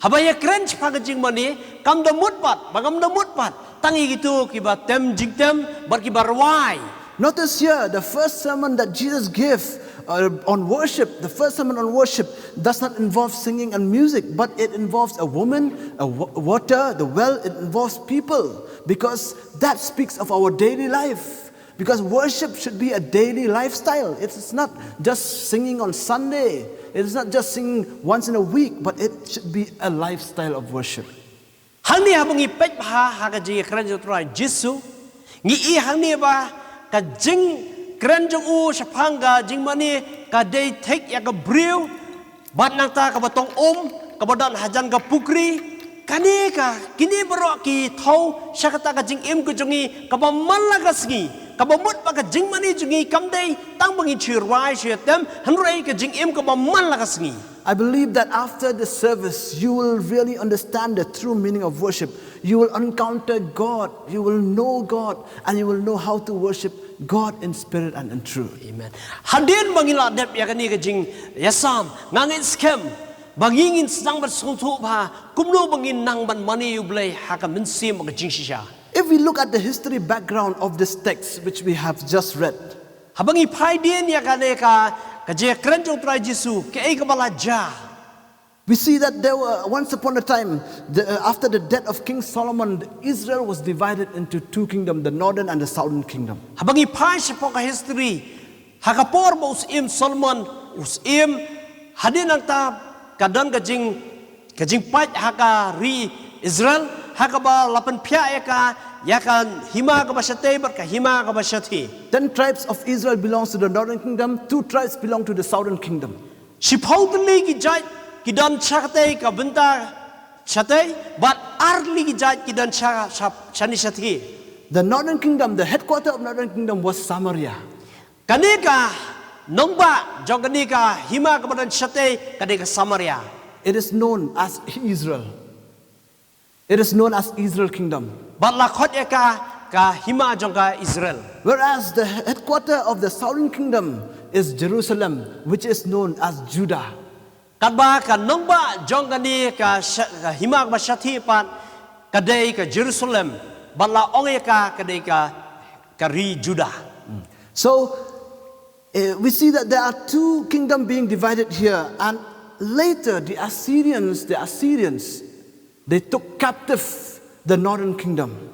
Haba ïa kren shaphang ka jingmane, kam da mut pat, ba kam da mut pat tang ïa kito kiba tem jingtem bad kiba rwai. Notice here, the first sermon that Jesus gave, uh, on worship, the first sermon on worship does not involve singing and music, but it involves a woman, a wa-, water, the well, it involves people, because that speaks of our daily life. Because worship should be a daily lifestyle. It's not just singing on Sunday. It's not just singing once in a week, but it should be a lifestyle of worship. Hangne haba ngi peit bha ha ka jingïakren jong u Trai Jisu, ngi i hangne ba ka jingkren jong u shaphang ka jingmane ka dei thik ïa ka briew, bad nangta kaba tong um, kaba don hajan ka pukri. Kane ka, kine baroh ki thew sha kata ka jingim ka jong ngi kaba man la ka sngi. Kaba mut ba ka jingmane jong ngi kam dei tang ba ngin shu rwai shu ïatem, hynrei ka jingim kaba man la ka sngi. I believe that after the service, you will really understand the true meaning of worship. You will encounter God, you will know God, and you will know how to worship God in spirit and in truth. Amen. Hadien ba ngi la dep ïa kane ka jingïasam, nga ngeit skhem ba ngi ngin sdang ban sngewthuh bha kumno ba ngin nang ban mane ïa u Blei ha ka mynsiem bad ka jingshisha. If we look at the history background of this text which we have just read, haba ngi phai dien ïa kane ka, ka jingkren jong u Trai Jisu, kaei kaba la jia. We see that there were, once upon a time, the, uh, after the death of King Solomon, Israel was divided into two kingdoms, the northern and the southern kingdom. Haba ngi phai shapoh ka history, ha ka por ba u Syiem Solomon u siem, hadien nangta ka don ka jing, ka jingpait ha ka ri Israel, ha kaba la pynphiah ïa ka, ïa ka hima kaba shatei bad ka hima kaba shathie. Ten tribes of Israel belongs to the northern kingdom, two tribes belong to the southern kingdom. Shiphew tylli ki jait ki don sha katei ka bynta shatei, bad ar tylli ki jait ki don sha, sha, shane shathie. The northern kingdom, the headquarter of northern kingdom was Samaria. Kane ka nongbah jong kane ka hima kaba don shatei ka dei ka Samaria. It is known as Israel. It is known as Israel kingdom. Bad la khot ïa ka ka hima jong ka Israel. Whereas the headquarter of the southern kingdom is Jerusalem, which is known as Judah. Katba ka nongbah jong kane ka sha-, ka hima kaba shathie pat ka dei ka Jerusalem, bad la ong ïa ka ka dei ka, ka ri Judah. So, eh, we see that there are two kingdom being divided here, and later the Assyrians, the Assyrians, they took captive the northern kingdom.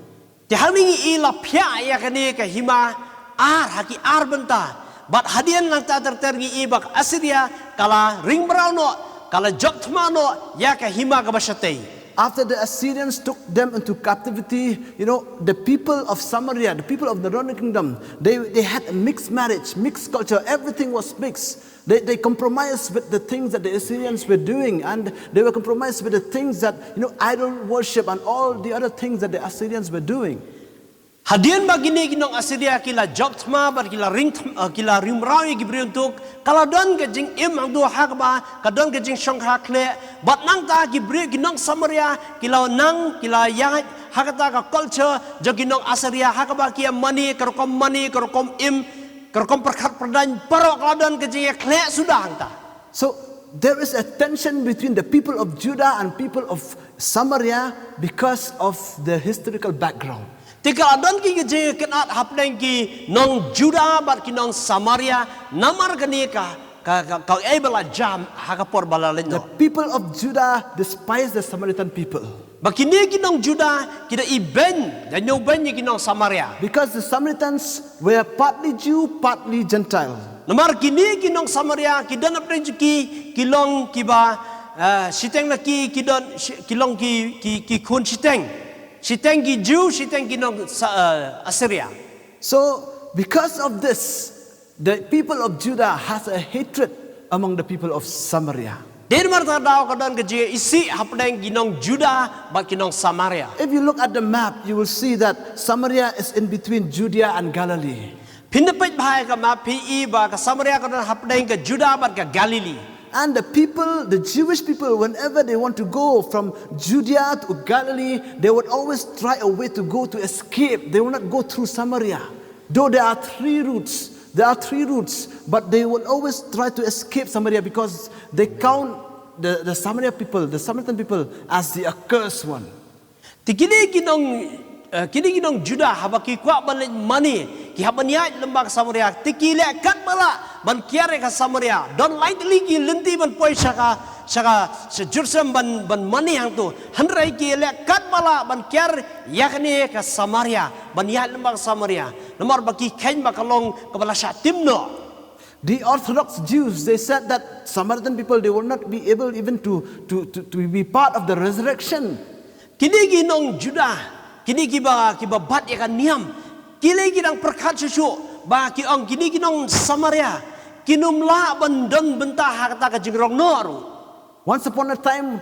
Te hangne ngi i la phiah ïa kane ka hima ar ha ki ar bynta. Bad hadien nangta ter ter ngi i ba ka Assyria ka la ring mraw noh, ka la jop thma noh ïa ka hima kaba shatei. After the Assyrians took them into captivity, you know, the people of Samaria, the people of the northern kingdom, they, they had a mixed marriage, mixed culture, everything was mixed. They, they compromised with the things that the Assyrians were doing, and they were compromised with the things that, you know, idol worship and all the other things that the Assyrians were doing. Hadien ba kine ki nong Assyria ki la jop thma bad ki la ring thm-, eh, ki la ring mraw ïa ki briew ntuk, ka la don ka jingim hangto ha kaba ka don ka jingshongkha khleh, bad nangta ki briew ki nong Samaria ki la nang ki la ïaid ha kata ka culture jong ki nong Assyria ha kaba ki ïa mane ka rukom mane ka rukom im, ka rukom pyrkhat pyrdaiñ, baroh ka la don ka jingïakhleh suda hangta. So there is a tension between the people of Judah and people of Samaria because of their historical background. Te ka la don ki jingïakynad hapdeng ki nong Judah bad ki nong Samaria namar kane ka, ka, ka, kaei ba la jia ha ka por ba la leit noh. The people of Judah despise the Samaritan people. Ba kine ki nong Judah ki da ibeiñ, da ñiewbeiñ ïa ki nong Samaria. Because the Samaritans were partly Jew, partly Gentile. Namar kine ki nong Samaria ki don hapdeng jong ki, ki long kiba, eh, shiteng na ki, ki don, shi-, ki long ki, ki, ki khun shiteng. Shiteng ki Jew, shiteng ki nong Sa-, eh, Assyria. So, because of this, the people of Judah has a hatred among the people of Samaria. Dei namar kata daw ka don ka jingïaisih hapdeng ki nong Judah bad ki nong Samaria. If you look at the map, you will see that Samaria is in between Judea and Galilee. Phin da peit bha ïa ka map phin i ba ka Samaria ka don hapdeng ka Judah bad ka Galilee. And the people, the Jewish people, whenever they want to go from Judea to Galilee, they would always try a way to go to escape. They will not go through Samaria. Though there are three routes, there are three routes, but they will always try to escape Samaria because they count the, the Samaria people, the Samaritan people, as the accursed one. Te kine ki nong, eh, kine ki nong Judah haba ki kwah ban leit mane, ki hap ban ïaid lyngba ka Samaria, te ki leh katba lah ban kiar ïa ka Samaria. Don lai tylli ki lynti ban poi sha ka, sha ka, sha Jerusalem ban, ban mane hangto. Hynrei ki leh katba lah ban kiar ïa kane ka Samaria, ban ïaid lyngba ka Samaria. Namar ba ki kheiñ ba ka long kaba la shah tim noh. The Orthodox Jews, they said that Samaritan people, they will not be able even to, to, to, to be part of the resurrection. Kine ki nong Judah, kine kiba, kiba bat ïa ka niam, ki lei ki dang pyrkhat shuh shuh ba ki ong kine ki nong Samaria kin ym lah ban don bynta ha kata ka jingrong noh ruh. Once upon a time,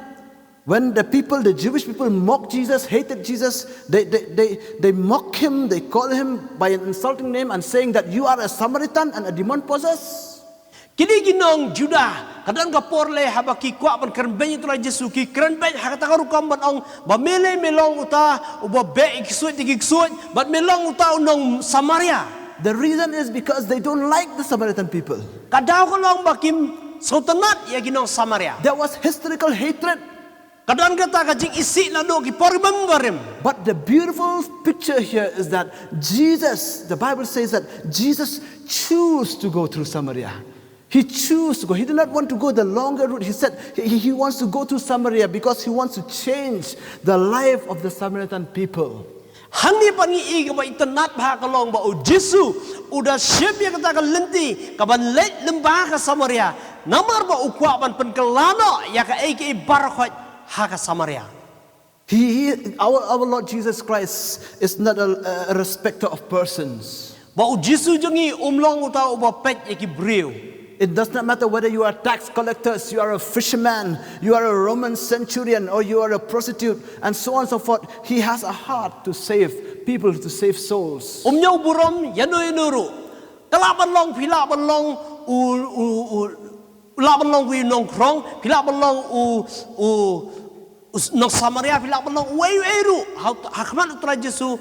when the people, the Jewish people, mocked Jesus, hated Jesus, they, they, they, they mock him, they call him by an insulting name and saying that you are a Samaritan and a demon possessed. Kine ki nong Judah, ka don ka por lei haba ki kwah ban kren beiñ ïa u Trai Jisu, ki kren beiñ ha kata ka rukom ban ong ba me lei me long uta uba beh ïa ki ksuid ïa ki ksuid, bad me long uta u nong Samaria. The reason is because they don't like the Samaritan people. Ka daw ka long ba kim sngewtynnat ïa ki nong Samaria. There was historical hatred. Ka don kata ka jingisih naduh ki por barim barim. But the beautiful picture here is that Jesus, the Bible says that Jesus chose to go through Samaria. He chose to go. He did not want to go the longer route. He said he, he wants to go through Samaria because he wants to change the life of the Samaritan people. Hangne pat ngi i kaba itynnad bha ka long ba u Jisu u da shim ïa kata ka lynti kaban leit lyngba ka Samaria. Namar ba u kwah ban pynkylla noh ïa kaei kaei baroh ha ka Samaria. He, he, our, our Lord Jesus Christ is not a, a respecter of persons. Ba u Jisu jong ngi um long uta uba peit ïa ki briew. It does not matter whether you are tax collectors, you are a fisherman, you are a Roman centurion, or you are a prostitute, and so on and so forth. He has a heart to save people, to save souls. Um ñiew burom ïano ïano ruh. Ka lah ban long phi lah ban long u u u lah ban long u nongkhrong, phi lah ban long u u u nong Samaria, phi lah ban long uei uei ruh. Ha, ha khmat u Trai Jisu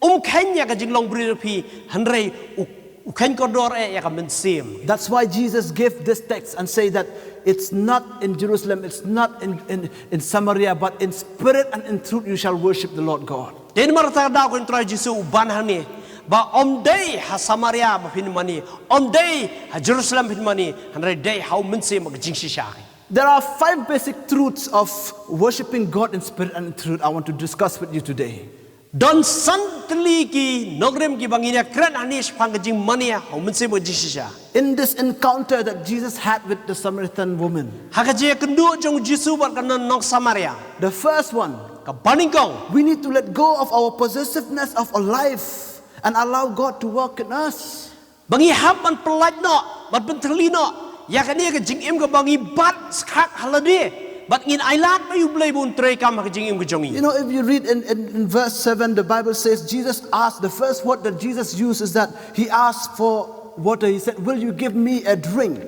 um kheiñ ïa ka jinglong briew phi, hynrei u, u kheiñ kordor eh ïa ka mynsiem. That's why Jesus gave this text and say that it's not in Jerusalem, it's not in, in, in Samaria, but in spirit and in truth you shall worship the Lord God. Te namar kata ka daw ka u Trai Jisu u ban hangne ba ym dei ha Samaria ba phin mane, ym dei ha Jerusalem phin mane, hynrei dei ha u Mynsiem ka jingshisha. There are five basic truths of worshiping God in spirit and in truth I want to discuss with you today. Don san tylli ki nongrim kiba ngin ïa kren hangne shaphang ka jingmane ha u Mynsiem ka jingshisha. In this encounter that Jesus had with the Samaritan woman, ha ka jingïakynduh jong u Jisu bad ka nong Samaria, the first one, kaba nyngkong, we need to let go of our possessiveness of a life and allow God to work in us. Ba ngi hap ban pyllait noh, ban pynthylli noh ïa kane ka jingim kaba ngi bat skhak ha lade, bad ngin ailad ba ïa u Blei ba un treikam ha ka jingim ka jong ngi. You know, if you read in, in, in verse seven, the Bible says Jesus asked, the first word that Jesus used is that he asked for water. He said, "Will you give me a drink?"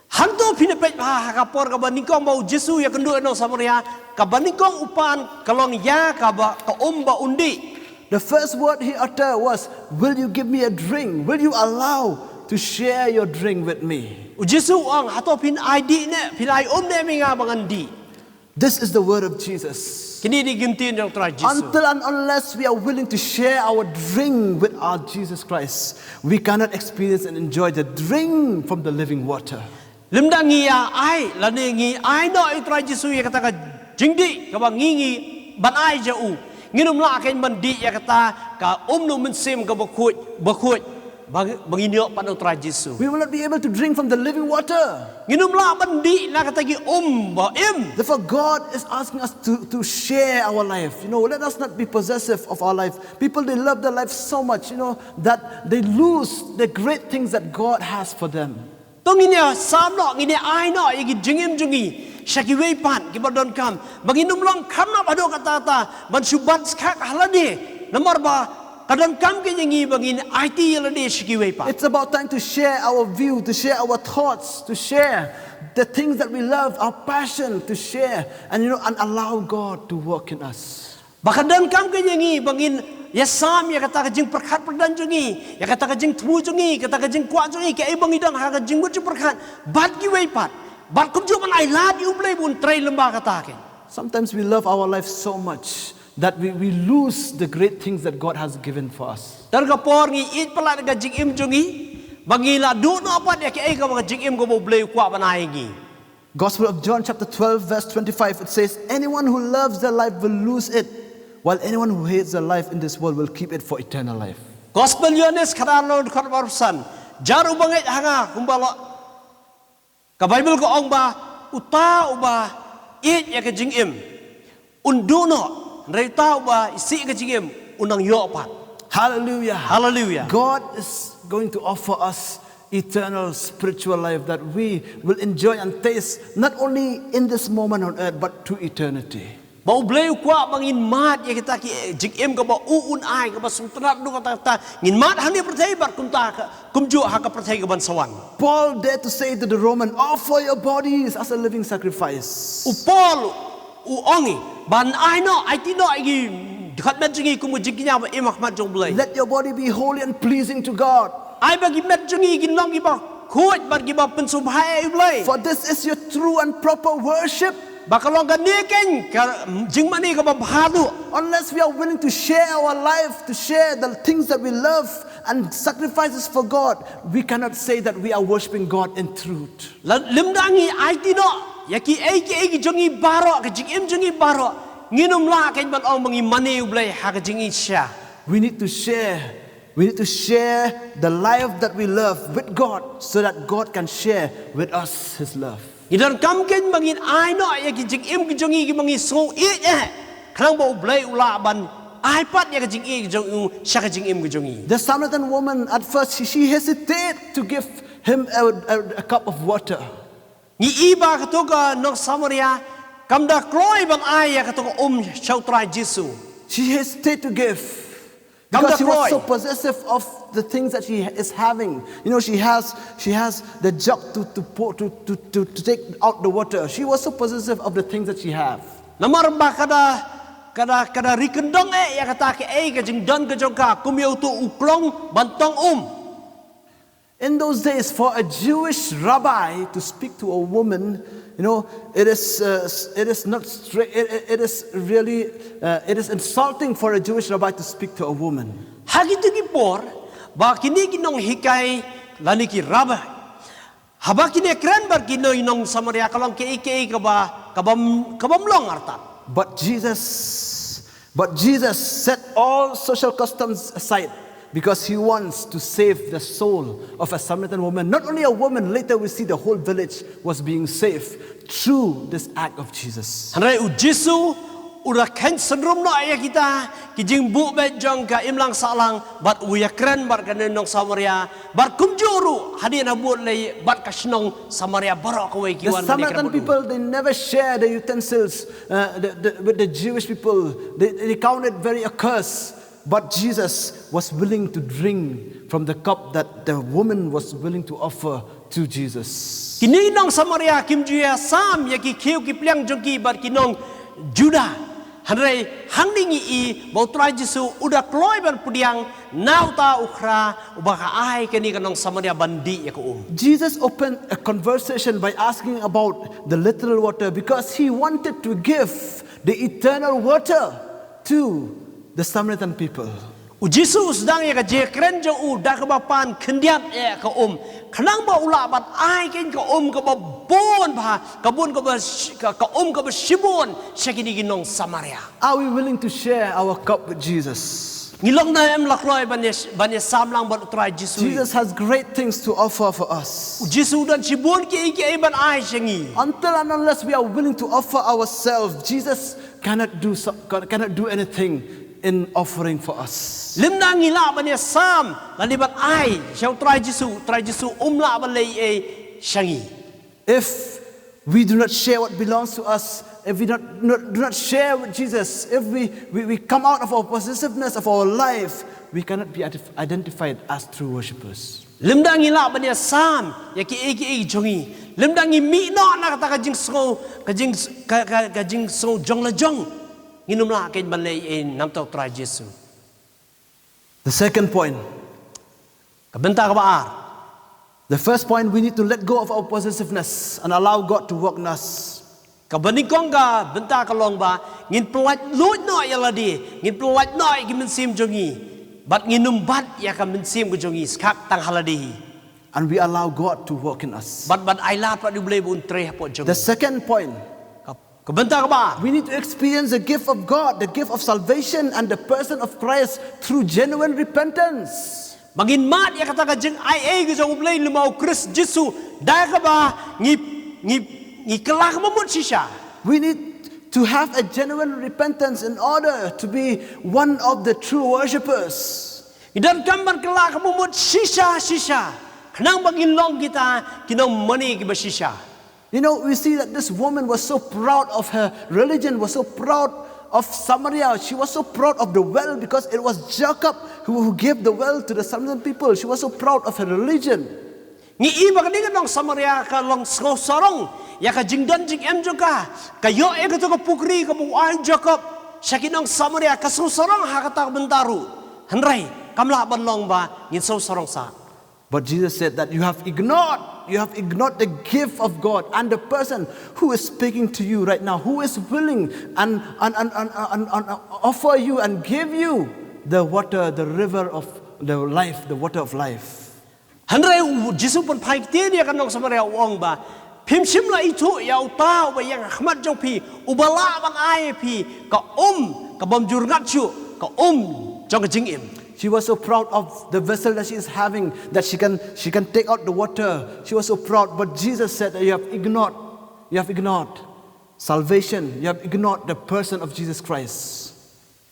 Hangto phin peit bha ha ka por kaba nyngkong ba u Jisu u ïakynduh ïa u nong Samaria, kaba nyngkong u pan ka long ïa kaba ka um ba un dih. The first word he uttered was, "Will you give me a drink? Will you allow to share your drink with me?" U Jisu u ong, "Hato phin ai dih ne, phin ai um ne ïa nga ba ngan dih?" This is the word of Jesus. Kine ki dei ki ktien jong u Trai Jisu. Until and unless we are willing to share our drink with our Jesus Christ, we cannot experience and enjoy the drink from the living water. Lymda ngi ïa ai, lane ngi ai noh ïa u Trai Jisu ïa kata ka jingdih kaba ngi ngi ban ai ïa u, ngin ym lah kein ban dih ïa kata ka um na u Mynsiem kaba khuid, ba khuid, ba, ba ngin ïoh pat na u Trai Jisu. We will not be able to drink from the living water. Ngin ym lah ban dih na kata ki um ba im. Therefore, God is asking us to, to share our life. You know, let us not be possessive of our life. People, they love their life so much, you know, that they lose the great things that God has for them. To ngin ïa sam noh, ngin ïa ai noh ïa ki jingim jong ngi sha kiwei pat kiba donkam, ba ngin ym long kham noh haduh katta katta ban shu bat skhak ha lade, namar ba ka donkam kein ïa ngi ba ngin aiti ïa lade sha kiwei pat. It's about time to share our view, to share our thoughts, to share the things that we love, our passion, to share, and, you know, and allow God to work in us. Ba ka donkam kein ïa ngi ba ngin ïa sam ïa kata ka jingpyrkhat pyrdan jong ngi, ïa kata ka jingthmu jong ngi, kata ka jingkwah jong ngi, kaei ba ngi don ha ka jingmut jingpyrkhat, bad kiwei pat, bad kumjuh ban ailad ïa u Blei ba un trei lyngba kata kein. Sometimes we love our life so much that we, we lose the great things that God has given for us. Ter ka por ngi ïeit palat ka jingim jong ngi, ba ngi la duh noh pat ïa kaei kaba ka jingim kaba u Blei u kwah ban ai ïa ngi. Gospel of John chapter twelve verse twenty-five, it says, "Anyone who loves their life will lose it, while anyone who hates their life in this world will keep it for eternal life." Gospel Ïoannis khatar lynnong khatar arphew san. Jar uba ngeit ha nga kumba la, ka Baibl ka ong ba uta uba ïeit ïa ka jingim un duh noh, hynrei uta uba isih ïa ka jingim un nang ïoh pat. Hallelujah. Hallelujah. God is going to offer us eternal spiritual life that we will enjoy and taste not only in this moment on earth but to eternity. Ba u Blei u kwah ba ngin mad ïa kita ki jingim kaba u un ai, kaba sngewtynnat haduh katta katta, ngin mad hangne ha pyrthei bad kumta ka, kumjuh ha ka pyrthei kaban sa wan. Paul dared to say to the Roman, "Offer your bodies as a living sacrifice." U Paul u ong ïa ngi ban ai noh, aiti noh ïa ki dkhot met jong ngi kum ka jingkñia ba im ha khmat jong u Blei. "Let your body be holy and pleasing to God." Ai ba ki met jong ngi kin long kiba khuid bad kiba pynsngewbha ïa u Blei. "For this is your true and proper worship." Ba ka long kane keiñ ka jingmane kaba bha duh. Unless we are willing to share our life, to share the things that we love and sacrifices for God, we cannot say that we are worshiping God in truth. Lymda ngi aiti noh ïa kiei kiei ki jong ngi baroh, ka jingim jong ngi baroh, ngin ym lah keiñ ban ong ba ngi mane U Blei ha ka jingïeit shisha. We need to share. We need to share the life that we love with God so that God can share with us His love. Ngi donkam keiñ ba ngin ai noh ïa ki jingim ki jong ngi kiba ngi sngew ïeit eh, khnang ba U Blei u lah ban ai pat ïa ka jingïeit ki jong u sha ka jingim ki jong ngi. The Samaritan woman, at first, she, she hesitated to give him a, a, a cup of water. Ngi i ba kato ka nong Samaria kam da kloi ban ai ïa kato ka um sha U Trai Jisu. She hesitated to give. Because she was so possessive of the things that she is having. You know, she has she has the jug to to pour, to, to, to, to take out the water. She was so possessive of the things that she have. Namar ba ka da ka da ka da ri kyndong eh ïa kata kaei ka jingdon ka jong ka, kum ïa uto u klong ban tong um. In those days, for a Jewish rabbi to speak to a woman, you know, it is, uh, it is not straight, it, it is really, uh, it is insulting for a Jewish rabbi to speak to a woman. Ha kito ki por, ba kine ki nonghikai lane ki rabbi, haba kin ïakren bad kine ki nong Samaria, ka long kaei kaei kaba, kaba, kaba ym long artat. But Jesus But Jesus set all social customs aside because he wants to save the soul of a Samaritan woman. Not only a woman, later we see the whole village was being saved through this act of Jesus. Hynrei U Jisu u da khein synrum noh ïa kita ki jingbuh beit jong ka imlang sahlang bad u ïakren bad kane nong Samaria bad kumjuh ruh hadien habud lei bad ka shnong Samaria baroh kawei ki wan. The Samaritan people, they never share the utensils uh, the, the, with the Jewish people. They, they count it very accursed. But Jesus was willing to drink from the cup that the woman was willing to offer to Jesus. Kine ki nong Samaria kim ju ïa sam ïa ki khiew ki pliang jong ki bad ki nong Judah. Hynrei hangne ngi i ba U Trai Jisu u da kloi ban pdiang na uta u khra uba ka ai kane ka nong Samaria ban dih ïa ka um. Jesus opened a conversation by asking about the literal water because he wanted to give the eternal water to the Samaritan people. U Jisu u sdang ïa ka jingkren jong u da kaba pan khyndiat ïa ka um khnang ba u lah ban ai keiñ ka um kaba bun bha, ka bun kaba shi- ka, ka um kaba shibun sha kine ki nong Samaria. Are we willing to share our cup with Jesus? Ngi long ne em la kloi ban ïa ban ïa sam lang bad U Trai Jisu? Jesus has great things to offer for us. U Jisu u don shibun kiei kiei ban ai sha ngi. Until and unless we are willing to offer ourselves, Jesus cannot do so, cannot do anything in offering for us. Lymda ngi lah ban ïa sam lane ban ai sha U Trai Jisu, U Trai Jisu um lah ban leh ei ei sha ngi. If we do not share what belongs to us, if we not, not, do not share with Jesus, if we, we, we come out of our possessiveness of our life, we cannot be identif- identified as true worshippers. Lymda ngi lah ban ïa sam ïa kiei kiei jong ngi, lymda ngi mih noh na kata ka jingsngew, ka jing ka, ka, ka jingsngew jong la jong, ngin ym lah keiñ ban leh ei ei namar U Trai Jisu. The second point, ka bynta kaba ar. The first point, we need to let go of our possessiveness and allow God to work in us. Kaba nyngkong ka bynta ka long ba ngin pyllait luid noh ïa lade, ngin pyllait noh ïa ki mynsiem jong ngi bad ngin ym bat ïa ka mynsiem ka jong ngi skhem tang ha lade hi. And we allow God to work in us. Bad ban ai lad pat ïa U Blei ba un trei hapoh jong ngi. The second point, ka, ka bynta kaba ar. We need to experience the gift of God, the gift of salvation and the person of Christ through genuine repentance. Ba ngin mad ïa kata ka jingai ei ka jong U Blei lem bad U Khrist Jisu da kaba ngi ngi ngi kylla ka bamut shisha. We need to have a genuine repentance in order to be one of the true worshippers. Ngi donkam ban kylla ka bamut shisha shisha khnang ba ngin long kita ki nongmane kiba shisha. You know, we see that this woman was so proud of her religion, was so proud of Samaria. She was so proud of the well because it was Jacob who, who gave the well to the Samaritan people. She was so proud of her religion. Ngi i ba kane ka nong Samaria ka long sngewsarong ïa ka jingdon jingem jong ka. Ka ïoh ïa kato ka pukri kaba u ai Jakob sha ki nong Samaria, ka sngewsarong ha kata ka bynta ruh. Hynrei kam lah ban long ba ngin sngewsarong sah. But Jesus said that you have ignored, you have ignored the gift of God and the person who is speaking to you right now, who is willing and, and, and, and, and, and offer you and give you the water, the river of the life, the water of life. Hynrei u Jisu pynphai ktien ïa ka nong Samaria, u ong ba, phim shym la ithuh ïa uta uba ïeng ha khmat jong phi, uba lah ban ai ïa phi ka um ka bym ju rngat shuh, ka um jong ka jingim. She was so proud of the vessel that she is having, that she can, she can take out the water. She was so proud, but Jesus said that you have ignored, you have ignored salvation, you have ignored the person of Jesus Christ.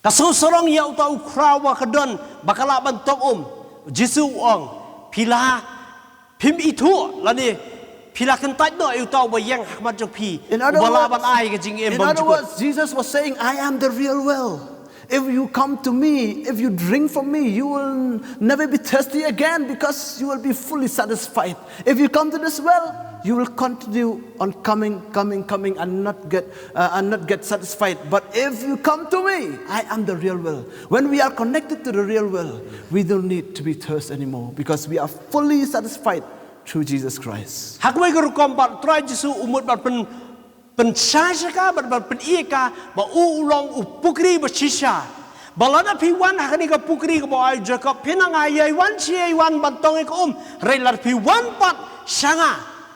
Ka sngewsarong ïa uta u khraw ba ka don ba ka lah ban tong um. Jisu u ong, phi la phim ithuh lane phi la kyntait noh ïa uta uba ïeng ha khmat jong phi, uba lah ban ai ka jingim bymjukut. In other words, Jesus was saying, I am the real well. If you come to me, if you drink from me, you will never be thirsty again because you will be fully satisfied. If you come to this well, you will continue on coming, coming, coming, and not get, uh, and not get satisfied. But if you come to me, I am the real well. When we are connected to the real well, we don't need to be thirsty anymore because we are fully satisfied through Jesus Christ. Ha kawei ka rukom pat u Trai Jisu u mut ban pyn pynshai sha ka, bad ban pyni ïa ka ba u u long u pukri ba shisha. Ba lada phi wan ha kane ka pukri kaba u ai u Jakob, phin nang ïai wan shi ïai wan ban tong ïa ka um. Hynrei lada phi wan pat sha nga,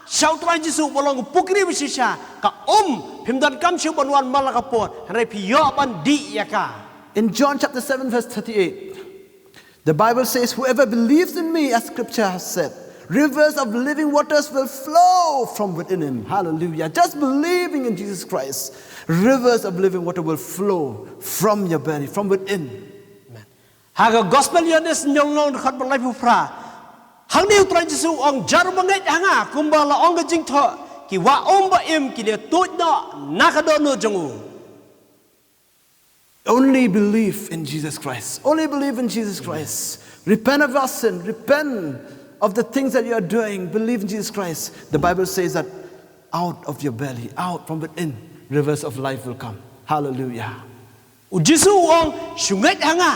sha u Trai Jisu uba long u pukri ba shisha, ka um phim donkam shuh ban wan man la ka por, hynrei phi ïoh ban dih ïa ka. In John chapter seven verse thirty-eight, the Bible says, whoever believes in me, as scripture has said, rivers of living waters will flow from within him. Hallelujah. Just believing in Jesus Christ, rivers of living water will flow from your belly, from within. Amen. Ha ka Gospel Ïoannis lynnong dkhot ba laiphew phra, hangne u Trai Jisu u ong, jar ba ngeit ha nga, kumba la ong ka jingthoh, ki wah um ba im kin ïa tuid noh na ka dohnud jong u. Only believe in Jesus Christ. Only believe in Jesus Christ. Repent of our sin. Repent of the things that you are doing. Believe in Jesus Christ. The Bible says that out of your belly, out from within, rivers of life will come. Hallelujah. U Jisu u ong, shu ngeit ha nga.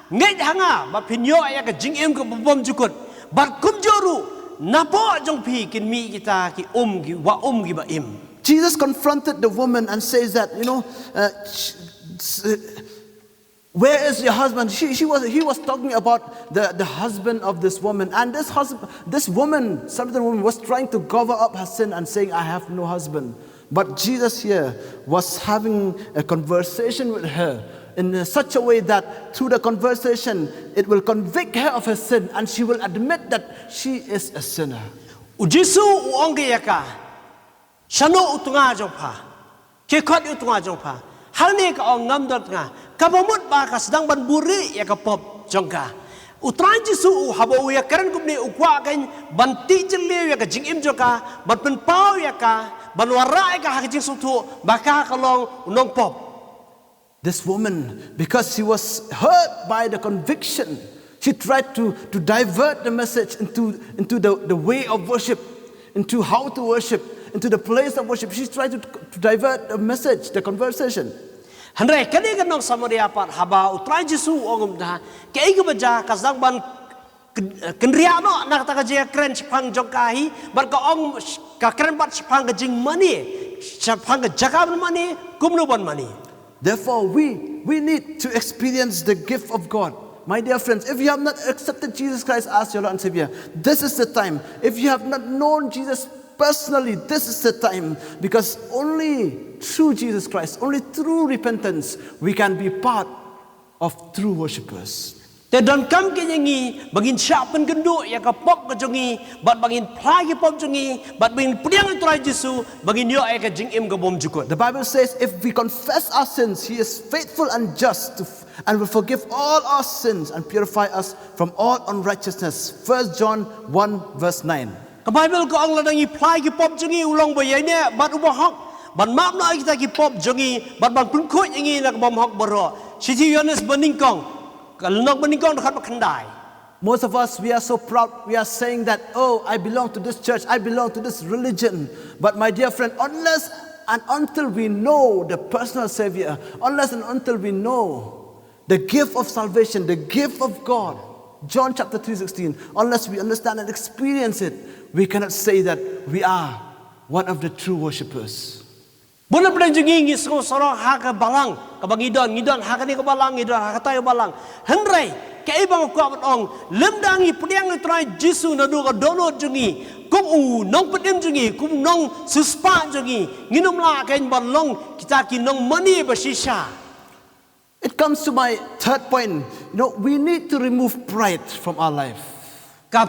Ngeit ha nga ba phin ïoh ïa ka jingim kaba bymjukut. Bad kumjuh ruh, napoh jong phi kin mih kita ki um, ki wah um kiba im. Jesus confronted the woman and says that, you know, uh, sh- s- where is your husband? She, she was, he was talking about the, the husband of this woman. And this, husband, this woman, Samaritan woman, was trying to cover up her sin and saying, I have no husband. But Jesus here was having a conversation with her in such a way that through the conversation, it will convict her of her sin and she will admit that she is a sinner. U Jisu u ong ïa ka, shano u tnga jong pha? Khie khot ïa u tnga jong pha. Hangne ka ong, ngam don tnga. Kaba mut ba ka sdang ban buhrieh ïa ka pop jong ka. U Trai Jisu u, haba u ïakren kumne, u kwah kein ban tih jylliew ïa ka jingim jong ka, ban pynpaw ïa ka, ban wanrah ïa ka ha ka jingsngewthuh ba ka ka long u nongpop. This woman, because she was hurt by the conviction, she tried to, to divert the message into, into the, the way of worship, into how to worship, into the place of worship. She tried to, to divert the message, the conversation. Hynrei kane ka nong Samaria pat, haba u Trai Jisu u ong kumta, kaei kaba jia, ka sdang ban kyn-, kynriah noh na kata ka jingkren shaphang jong ka hi, bad ka ong, ka kren pat shaphang ka jingmane, shaphang ka jaka ban mane, kumno ban mane. Therefore, we, we need to experience the gift of God. My dear friends, if you have not accepted Jesus Christ as your Lord and Savior, this is the time. If you have not known Jesus personally, this is the time. Because only through Jesus Christ, only through repentance, we can be part of true worshippers. Te donkam kein ïa ngi ba ngin shah pynkynduh ïa ka pop ka jong ngi, bad ba ngin phla ki pop jong ngi, bad ba ngin pdiang ïa u Trai Jisu, ba ngin ïoh ïa ka jingim ka bymjukut. The Bible says, if we confess our sins, he is faithful and just to f-, and will forgive all our sins and purify us from all unrighteousness. First John one verse nine. Ka Baibl ka ong, lada ngi phla ïa ki pop jong ngi, u long ba ïaineh bad uba hok ban map noh ïa kita ki pop jong ngi bad ban pynkhuid ïa ngi na ka bymhok baroh. Shithi Ïoannis banyngkong, ka lynnong banyngkong, dkhot ba khyndai. Most of us, we are so proud, we are saying that, oh, I belong to this church, I belong to this religion. But my dear friend, unless and until we know the personal Savior, unless and until we know the gift of salvation, the gift of God, John chapter three sixteen, unless we understand and experience it, we cannot say that we are one of the true worshippers. Bun na pdeng jong ngi ngi sngewsarong ha ka balang kaba ngi don, ngi don ha kane ka balang, ngi don ha katai ka balang. Hynrei kaei ba nga kwah ban ong, lymda ngi pdiang ïa u Trai Jisu naduh ka dohnud jong ngi kum u nongpynim jong ngi, kum u nongsiewspah jong ngi, ngin ym lah kein ban long kita ki nongmane ba shisha. It comes to my third point. You know, we need to remove pride from our life. Ka,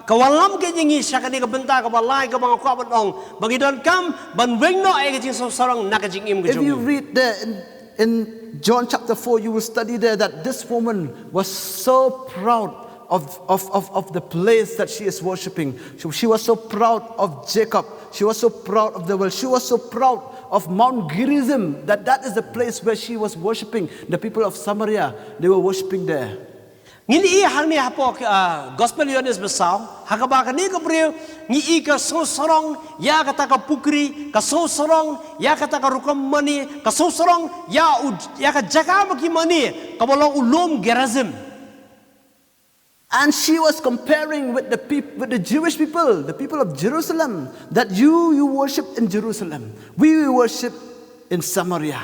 ka wallam ka jong ngi sha kane ka bynta kaba lai kaba nga kwah ban ong, ba ngi donkam ban weng noh ïa ka jingsngewsarong na ka jingim ka jong ngi. If you read there in, in John chapter four, you will study there that this woman was so proud of, of, of, of the place that she is worshipping. She, she was so proud of Jacob. She was so proud of the well. She was so proud of Mount Gerizim, that that is the place where she was worshipping. The people of Samaria, they were worshipping there. Ngin ïohi hangne hapoh, ah, Gospel Ïoannis ba saw, ha kaba kane ka briew ngi ïohi ka sngewsarong ïa kata ka pukri, ka sngewsarong ïa kata ka rukom mane, ka sngewsarong ïa u, ïa ka jaka ba ki mane, kaba long u lum Gerizim. And she was comparing with the peop-, with the Jewish people, the people of Jerusalem, that you, you worship in Jerusalem. We, we worship in Samaria.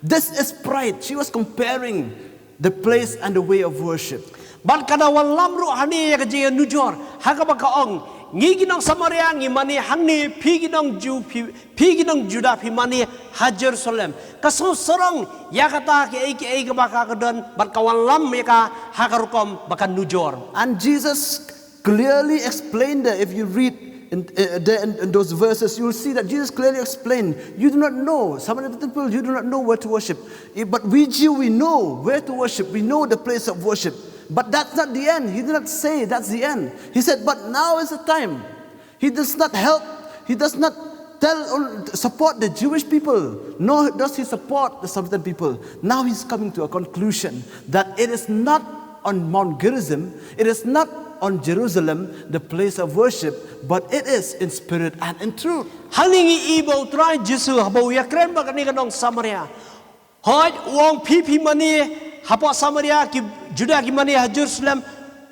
This is pride. She was comparing the place and the way of worship. Bad ka da wallam ruh hangne ïa ka jingïanujor, ha kaba ka ong, ngi ki nong Samaria ngi mane hangne, phi ki nong Ju-, phi, phi ki nong Juda phi mane ha Jerusalem. Ka sngewsarong ïa kata kiei kiei kaba ka ka don, bad ka wallam ïa ka ha ka rukom ba ka nujor. And Jesus clearly explained there, if you read in, uh, there in, in those verses, you will see that Jesus clearly explained, "You do not know, Samaritan people, you do not know where to worship. Eh, but we Jew, we know where to worship. We know the place of worship." But that's not the end. He did not say that's the end. He said, "But now is the time." He does not help, he does not tell or support the Jewish people, nor does he support the Samaritan people. Now he's coming to a conclusion that it is not on Mount Gerizim, it is not on Jerusalem, the place of worship, but it is in spirit and in truth. Hangne ngi ïohi ba u Trai Jisu haba u ïakren bad kane ka nong Samaria, hooid, u ong phi phi mane hapoh Samaria, ki Juda ki mane ha Jerusalem.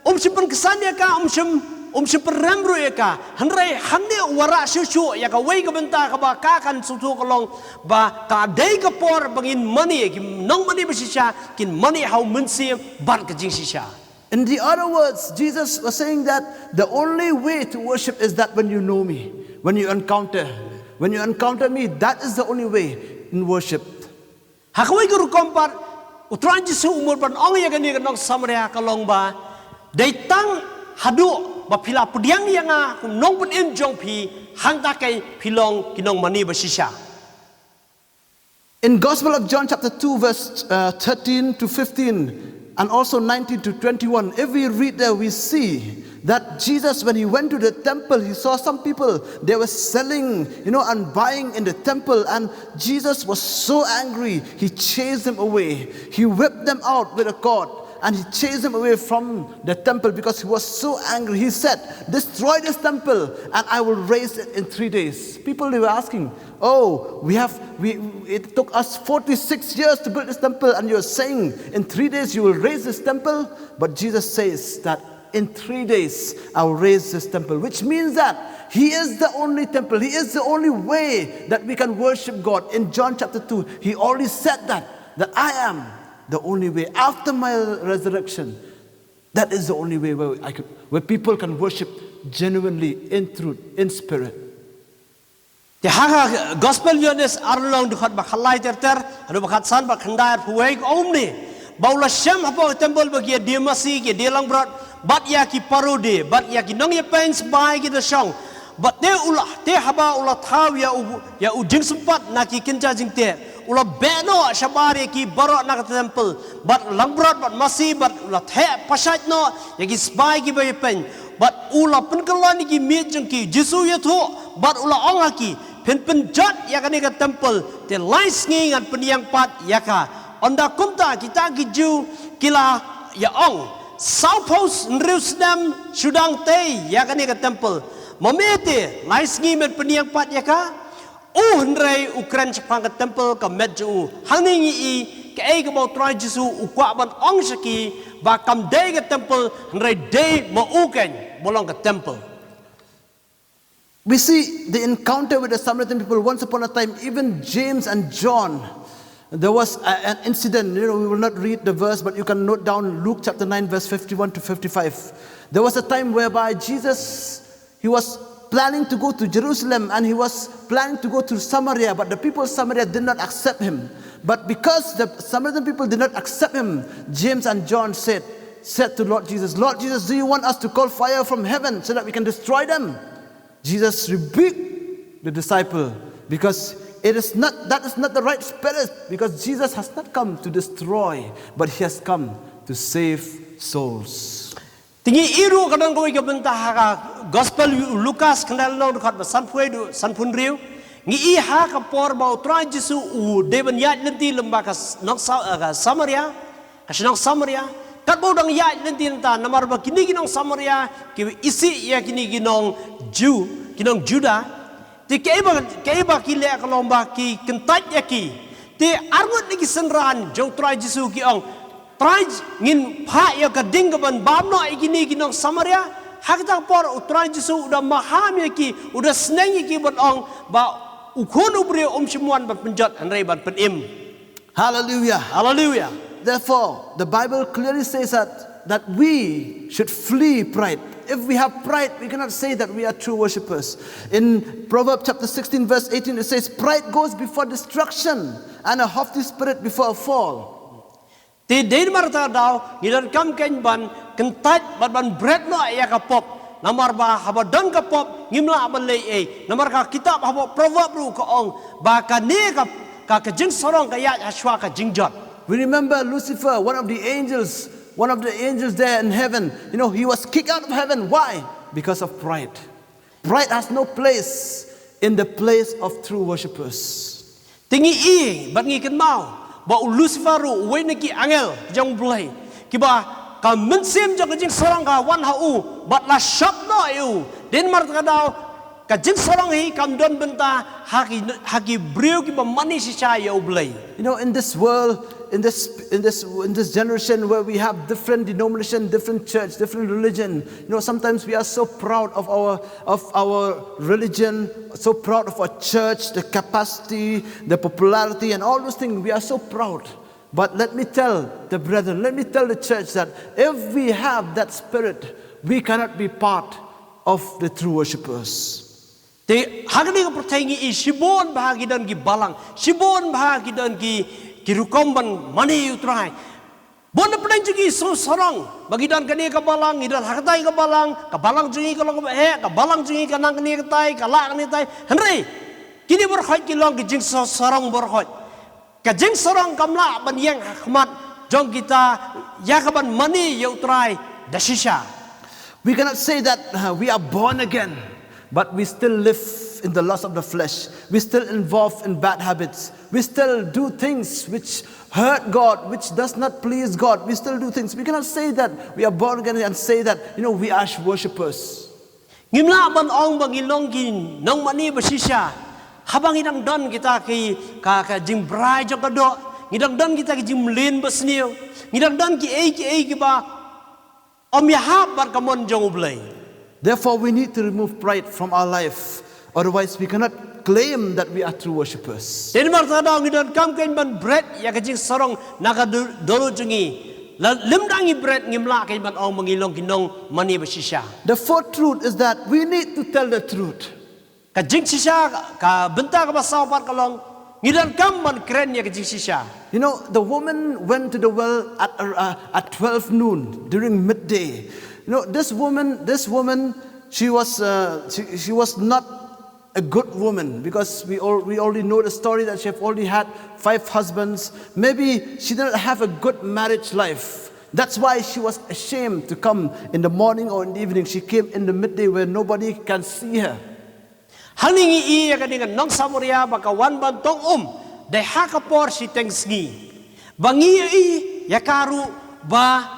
Um shym pynksan ïa ka, um shym, um shym pynrem ruh ïa ka. Hynrei hangne u wanrah shuh shuh ïa kawei ka bynta kaba ka kan sngewthuh ka long ba ka dei ka por ba ngin mane, ki nongmane ba shisha kin mane ha u Mynsiem bad ka jingshisha. In the other words, Jesus was saying that the only way to worship is that when you know me, when you encounter, when you encounter me, that is the only way in worship. Ha kawei ka rukom pat, u Trai Jisu u mut ban ong ïa kane ka nong Samaria ka long ba, dei tang haduh ba phi la pdiang ïa nga kum nongpynim jong phi, hangta kei phi long ki nongmane ba shisha. In Gospel of John chapter two, verse, uh, thirteen to fifteen, and also nineteen to twenty-one, if we read there, we see that Jesus, when he went to the temple, he saw some people, they were selling, you know, and buying in the temple. And Jesus was so angry, he chased them away. He whipped them out with a cord, and he chased them away from the temple because he was so angry. He said, "Destroy this temple, and I will raise it in three days." People, they were asking, "Oh, we have, we, it took us forty-six years to build this temple, and you're saying in three days you will raise this temple?" But Jesus says that, "In three days, I will raise this temple," which means that he is the only temple. He is the only way that we can worship God. In John chapter two, he already said that, that, "I am the only way. After my resurrection, that is the only way where I could, where people can worship genuinely, in truth, in spirit." Te ha ka Gospel Ïoannis arphew lynnong, dkhot ba khatlai ter ter haduh ba khatsan, ba khyndai arphew wei, ka ong kumne: Ba u la shem hapoh ka temple ba ki ïa die masi, ki ïa die langbrot, bad ïa ki paro die, bad ïa ki nongïapeiñ sbai ki da shong. Bad te u la, te haba u la thaw ïa u, ïa u jingsympat na ki kynja jingteh, u la beh noh shabar ïa ki baroh na ka temple, bad langbrot bad masi, bad u la theh pashait noh ïa ki sbai kiba ïapeiñ. Bad u la pynkyllon ïa ki miej jong ki. Jisu u ïathuh bad u la ong ha ki: Phin pynjot ïa kane ka temple, te lai sngi ngan pynïeng pat ïa ka. Ynda kumta kita ki Jiw ki la ïa ong: Sawphew hynriew snem shu dang tei ïa kane ka temple, ma me te lai sngi men pynïeng pat ïa ka? U hynrei u kren shaphang ka temple, ka met jong u. Hangne ngi i kaei kaba u Trai Jisu u kwah ban ong sha ki ba kam dei ka temple, hynrei dei ma u keiñ ba long ka temple. We see the encounter with the Samaritan people. Once upon a time, even James and John, there was a- an incident. You know, we will not read the verse, but you can note down Luke chapter nine, verse fifty-one to fifty-five. There was a time whereby Jesus, he was planning to go to Jerusalem and he was planning to go to Samaria, but the people of Samaria did not accept him. But because the Samaritan people did not accept him, James and John said, said to Lord Jesus, "Lord Jesus, do you want us to call fire from heaven so that we can destroy them?" Jesus rebuked the disciple because it is not, that is not the right spirit, because Jesus has not come to destroy, but he has come to save souls. Te ngi i ruh ka dang kawei ka bynta ha ka gospel u Lukas khyndai lynnong dkhot ba sanphew wei haduh sanphew hynriew. Ngi i ha ka por ba u Trai Jisu u dei ban ïaid lynti lem bad ka s- nong Sa- ka Samaria, ka shnong Samaria. Katba u dang ïaid lynti nangta, namar ba kine ki nong Samaria ki isih ïa kine ki nong Jiw, ki nong Juda. Te kaei ba, kaei ba ki leh ka long ba ki kyntait ïa ki. Te arngut na ki synran jong u Trai Jisu ki ong, "Trai, ngin phah ïa ka ding kaban bam noh ïa kine ki nong Samaria." Ha kata ka por u Trai Jisu u da maham ïa ki, u da sneng ïa ki ban ong ba u Khun u briew um shym wan ban pynjot hynrei ban pynim. Hallelujah. Hallelujah. Therefore, the Bible clearly says that, that we should flee pride. If we have pride, we cannot say that we are true worshippers. In Proverbs chapter sixteen, verse eighteen, it says, "Pride goes before destruction, and a haughty spirit before a fall." Te dei namar kata ka daw ngi donkam keiñ ban kyntait bad ban bret noh ïa ka pop. Namar ba haba don ka pop ngim lah ban leh ei. Namar ka kitab hapoh Proverb ruh ka ong ba kane ka, ka, ka jingsarong ka ïaid hashwa ka jingjot. We remember Lucifer, one of the angels, one of the angels there in heaven. You know, he was kicked out of heaven. Why? Because of pride. Pride has no place in the place of true worshippers. Te ngi i bad ngi kynmaw ba u Lucifer ruh uwei na ki angel jong u Blei, kiba ka mynsiem jong ka jingsarong ka wan ha u bad la shop noh ïa u. Dei namar kata ka daw ka jingsarong hi kam don bynta ha ki, ha ki briew kiba mane shisha ïa u Blei. You know, in this world, in this in this in this generation where we have different denomination, different church, different religion, you know, sometimes we are so proud of our of our religion, so proud of our church, the capacity, the popularity, and all those things. We are so proud. But let me tell the brethren, let me tell the church that if we have that spirit, we cannot be part of the true worshippers. Te ha kane ka pyrthei ngi i shibun bha ki don ki balang, shibun bha ki don ki, ki rukom ban mane ïa u Trai. Bun na pdeng jong ngi shu sarong ba ngi don kane ka balang, ngi don ha katai ka balang, ka balang jong ngi ka long kaba heh, ka balang jong ngi ka nang kane katai, ka lah kane katai. Hynrei kine baroh ki long ki jingsarong baroh. Ka jingsarong kam lah ban ïeng ha khmat jong kita ïa kaban mane ïa u Trai da shisha. We cannot say that uh, we are born again, but we still live in the lust of the flesh. We still involved in bad habits. We still do things which hurt God, which does not please God. We still do things. We cannot say that we are born again and say that, you know, we are worshippers. Ngim lah ban ong ba ngi long ki nongmane ba shisha haba ngi dang don kita ki, ka, ka jingbrai jong ka doh, ngi dang don kita ki jingmlien ba sniew, ngi dang don kiei kiei kiba ym ïahap bad ka mon jong u Blei. Therefore, we need to remove pride from our life. Otherwise, we cannot claim that we are true worshippers. Te namar kata ka daw ngi donkam keiñ ban bret ïa ka jingsarong na ka du- dohnud jong ngi. La lymda ngi bret ngim lah keiñ ban ong ba ngi long ki nongmane ba shisha. The fourth truth is that we need to tell the truth. Ka jingshisha, ka bynta kaba saw pat ka long ngi donkam ban kren ïa ka jingshisha. You know, the woman went to the well at uh, at twelve noon during midday. You know, this woman, this woman, she was uh, she, she was not a good woman, because we all we already know the story that she have already had five husbands. Maybe she didn't have a good marriage life. That's why she was ashamed to come in the morning or in the evening. She came in the midday where nobody can see her. Hangne ngi i ïa kane ka nong Samaria ba ka wan ban tong um dei ha ka por shiteng sngi. Ba ngi i ïa ka ruh ba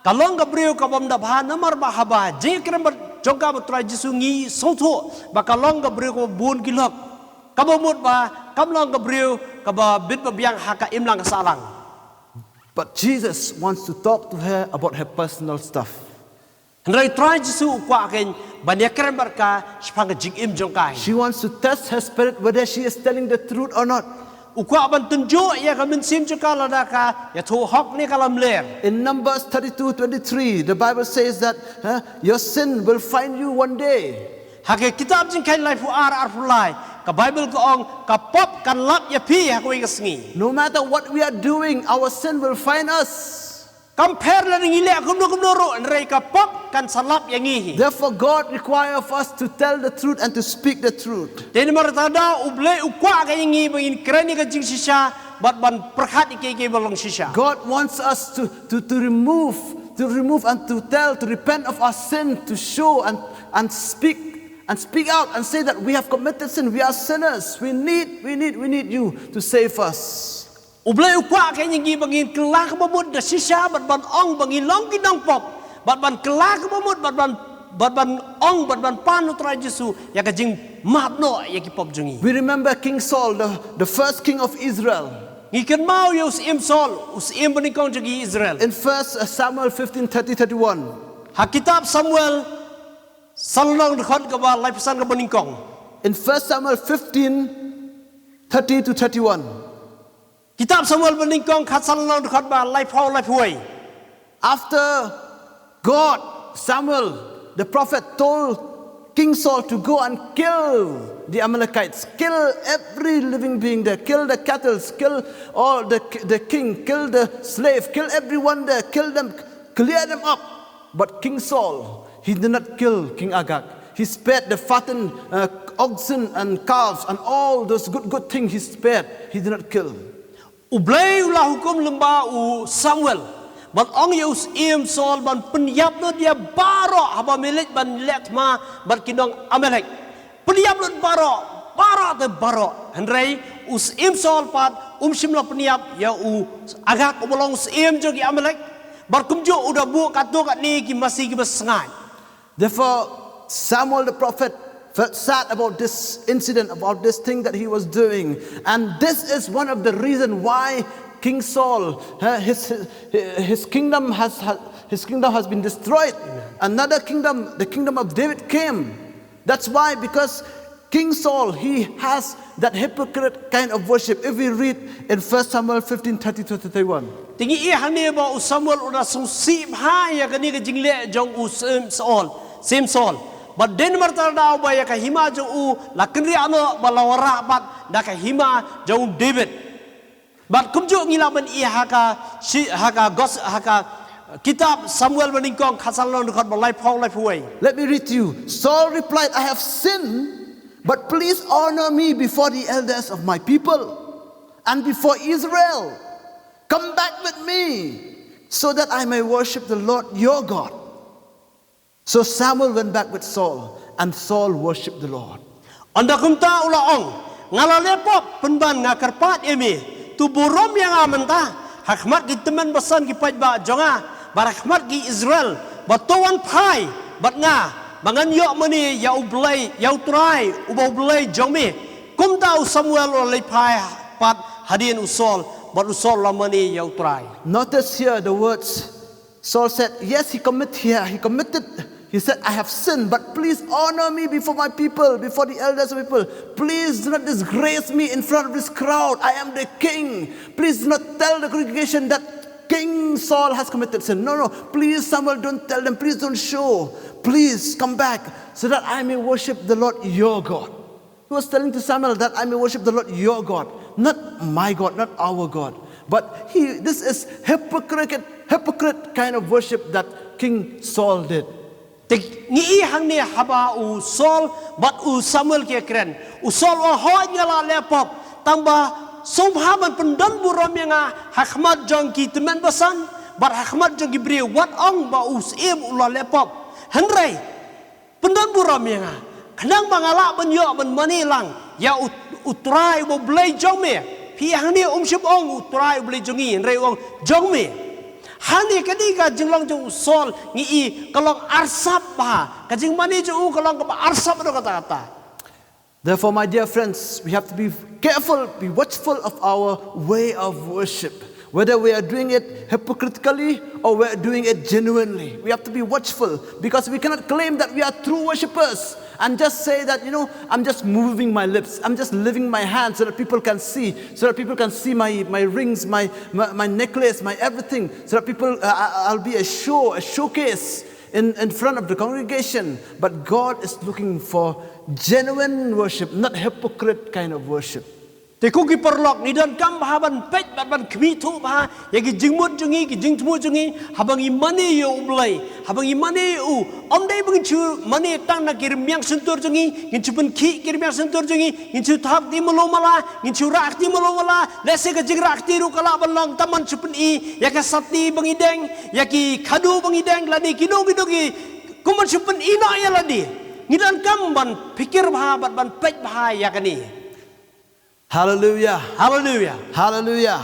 ka long ka briew kabym da bha namar ba haba jingkren bad jong ka bad u Trai Jisu ngi sngewthuh ba ka long ka briew kaba bun ki lok. Kaba mut ba kam long ka briew kaba bit ba biang ha ka imlang ka sahlang. But Jesus wants to talk to her about her personal stuff. Hynrei Trai Jisu u kwah kein ban ïakren bad ka shaphang ka jingim jong ka. She wants to test her spirit whether she is telling the truth or not. U kwah ban tynjuh ïa ka mynsiem jong ka lada ka ïathuh hok ne ka lamler. In Numbers thirty-two twenty-three, the Bible says that, huh, your sin will find you one day. Ha ka kitab Jingkheiñ laiphew ar arphew lai, ka Bible ka ong ka pop kan lap ïa phi ha kawei ka sngi. No matter what we are doing, our sin will find us. Kam pher lada ngi leh kumno kumno ruh, hynrei ka pop kan sa lap ïa ngi hi. Therefore, God requires of us to tell the truth and to speak the truth. Te namar kata da U Blei u kwah ka ïa ngi ba ngin kren ïa ka jingshisha bad ban pyrkhat ïa kiei kiei ba long shisha. God wants us to, to, to remove, to remove and to tell, to repent of our sin, to show and, and speak, and speak out and say that we have committed sin, we are sinners, we need, we need, we need you to save us. U Blei u kwah ka ïa ngi ba ngin kylla kaba mut da shisha bad ban ong ba ngin long ki nongpop, bad ban kylla kaba mut bad ban, bad ban ong bad ban pan U Trai Jisu ïa ka jingmap noh ïa ki pop jong ngi. We remember King Saul, the, the first king of Israel. Ngi kynmaw ïa u Syiem Saul, u syiem banyngkong jong ki Israel. In First Samuel fifteen thirty, thirty-one. Ha kitab Samuel, san lynnong dkhot kaba laiphew san kaba nyngkong. In First Samuel fifteen thirty to thirty-one. Kitab Samuel banyngkong khatsan lynnong dkhot ba laiphew laiphew wei. After God, Samuel, the prophet, told King Saul to go and kill the Amalekites, kill every living being there, kill the cattle, kill all the, the king, kill the slave, kill everyone there, kill them, clear them up. But King Saul, he did not kill King Agag. He spared the fattened uh, oxen and calves and all those good, good things he spared. He did not kill. U Blei u la hukum lyngba u Samuel ban ong ïa u Syiem Saul ban pynïap noh ïa baroh haba me leit ban leh thma bad ki nong Amalek. Pynïap noh baroh, baroh te baroh. Hynrei u Syiem Saul pat um shym la pynïap ïa u Agag uba long syiem jong ki Amalek. Bad kumjuh u da buh katto katne ki masi kiba sngaid. Therefore, Samuel the prophet felt sad about this incident, about this thing that he was doing. And this is one of the reasons why King Saul, uh, his, his kingdom has, has his kingdom has been destroyed. Another kingdom, the kingdom of David came. That's why, because King Saul, he has that hypocrite kind of worship. If we read in First Samuel fifteen thirty to thirty-one. Te ngi ïohi hangne ba u Samuel u da sngewsih bha ïa kane ka jingleh jong u Syiem Saul, Syiem Saul. Bad dei namar kata da ba ïa ka hima jong u la kynriah noh ba la wanrah pat da ka hima jong u David. Bad kumjuh ngi lah ban ïohi ha ka shi, ha ka gos, ha ka kitab Samuel banyngkong khatsan lynnong dkhot ba laiphew laiphew wei. Let me read to you. Saul replied, I have sinned, but please honor me before the elders of my people and before Israel. Come back with me so that I may worship the Lord your God. So Samuel went back with Saul, and Saul worshipped the Lord. Ynda kumta u la ong, nga la leh pop, pynban nga kyrpad ïa me, to burom ïa nga mynta ha khmat ki tymmen basan ki paidbah jong nga bad ha khmat ki Israel, bad to wan phai bad nga ba ngan ïoh mane ïa U Blei, ïa U Trai uba U Blei jong me. Kumta u Samuel u la leit phai pat hadien u Saul, bad u Saul u la mane ïa U Trai. Notice here the words Saul said, yes, he commit here, he committed. He said, I have sinned, but please honor me before my people, before the elders of people. Please do not disgrace me in front of this crowd. I am the king. Please do not tell the congregation that King Saul has committed sin. No, no. Please, Samuel, don't tell them. Please don't show. Please come back so that I may worship the Lord your God. He was telling to Samuel that I may worship the Lord your God, not my God, not our God. But he, this is hypocrite, hypocrite kind of worship that King Saul did. Te ngi ïohi hangne haba u Saul bad u Samuel ki kren. U Saul u ong hooid nga la leh pop, tangba sngewbha ban pyndon burom ïa nga ha khmat jong ki tymmen basan bad ha khmat jong ki briew, wat ong ba u Syiem u la leh pop. Hynrei pyndon burom ïa nga khnang ba nga lah ban ïoh ban mane lang ïa U, U Trai uba U Blei jong me. Phi ïohi hangne um shym ong U Trai U Blei jong ngi, hynrei u ong jong me. Hangne kane ka jinglong jong u Saul ngi ïohi ka long arsap bha, ka jingmane jong u ka long kaba arsap haduh katta katta. Therefore, my dear friends, we have to be careful, be watchful of our way of worship. Whether we are doing it hypocritically or we are doing it genuinely. We have to be watchful because we cannot claim that we are true worshippers and just say that, you know, I'm just moving my lips, I'm just lifting my hand so that people can see, so that people can see my, my rings, my, my, my necklace, my everything, so that people, uh, I- I'll be a show, a showcase in, in front of the congregation. But God is looking for genuine worship, not hypocrite kind of worship. Te ko ki paralok, ngi donkam bha ban peit bad ban khmih thuh bha ïa ki jingmut jong ngi, ki jingthmu jong ngi, haba ngi mane ïa U Blei, haba ngi mane ïa u. Ym dei ba ngin shu mane tang na ki rmiang shyntur jong ngi, ngin shu pynkhih ki rmiang shyntur jong ngi, ngin shu thap kti malu mala, ngin shu rah kti malu mala. Lehse ka jingrah kti ruh ka lah ban long tang ban shu pyni ïa ka sati ba ngi deng, ïa ki khadu ba ngi deng, lane kino kino ki, kum ban shu pyni noh ïa lade. Ngi donkam ban phikir bha bad ban peit bha ïa kane. Hallelujah. Hallelujah. Hallelujah.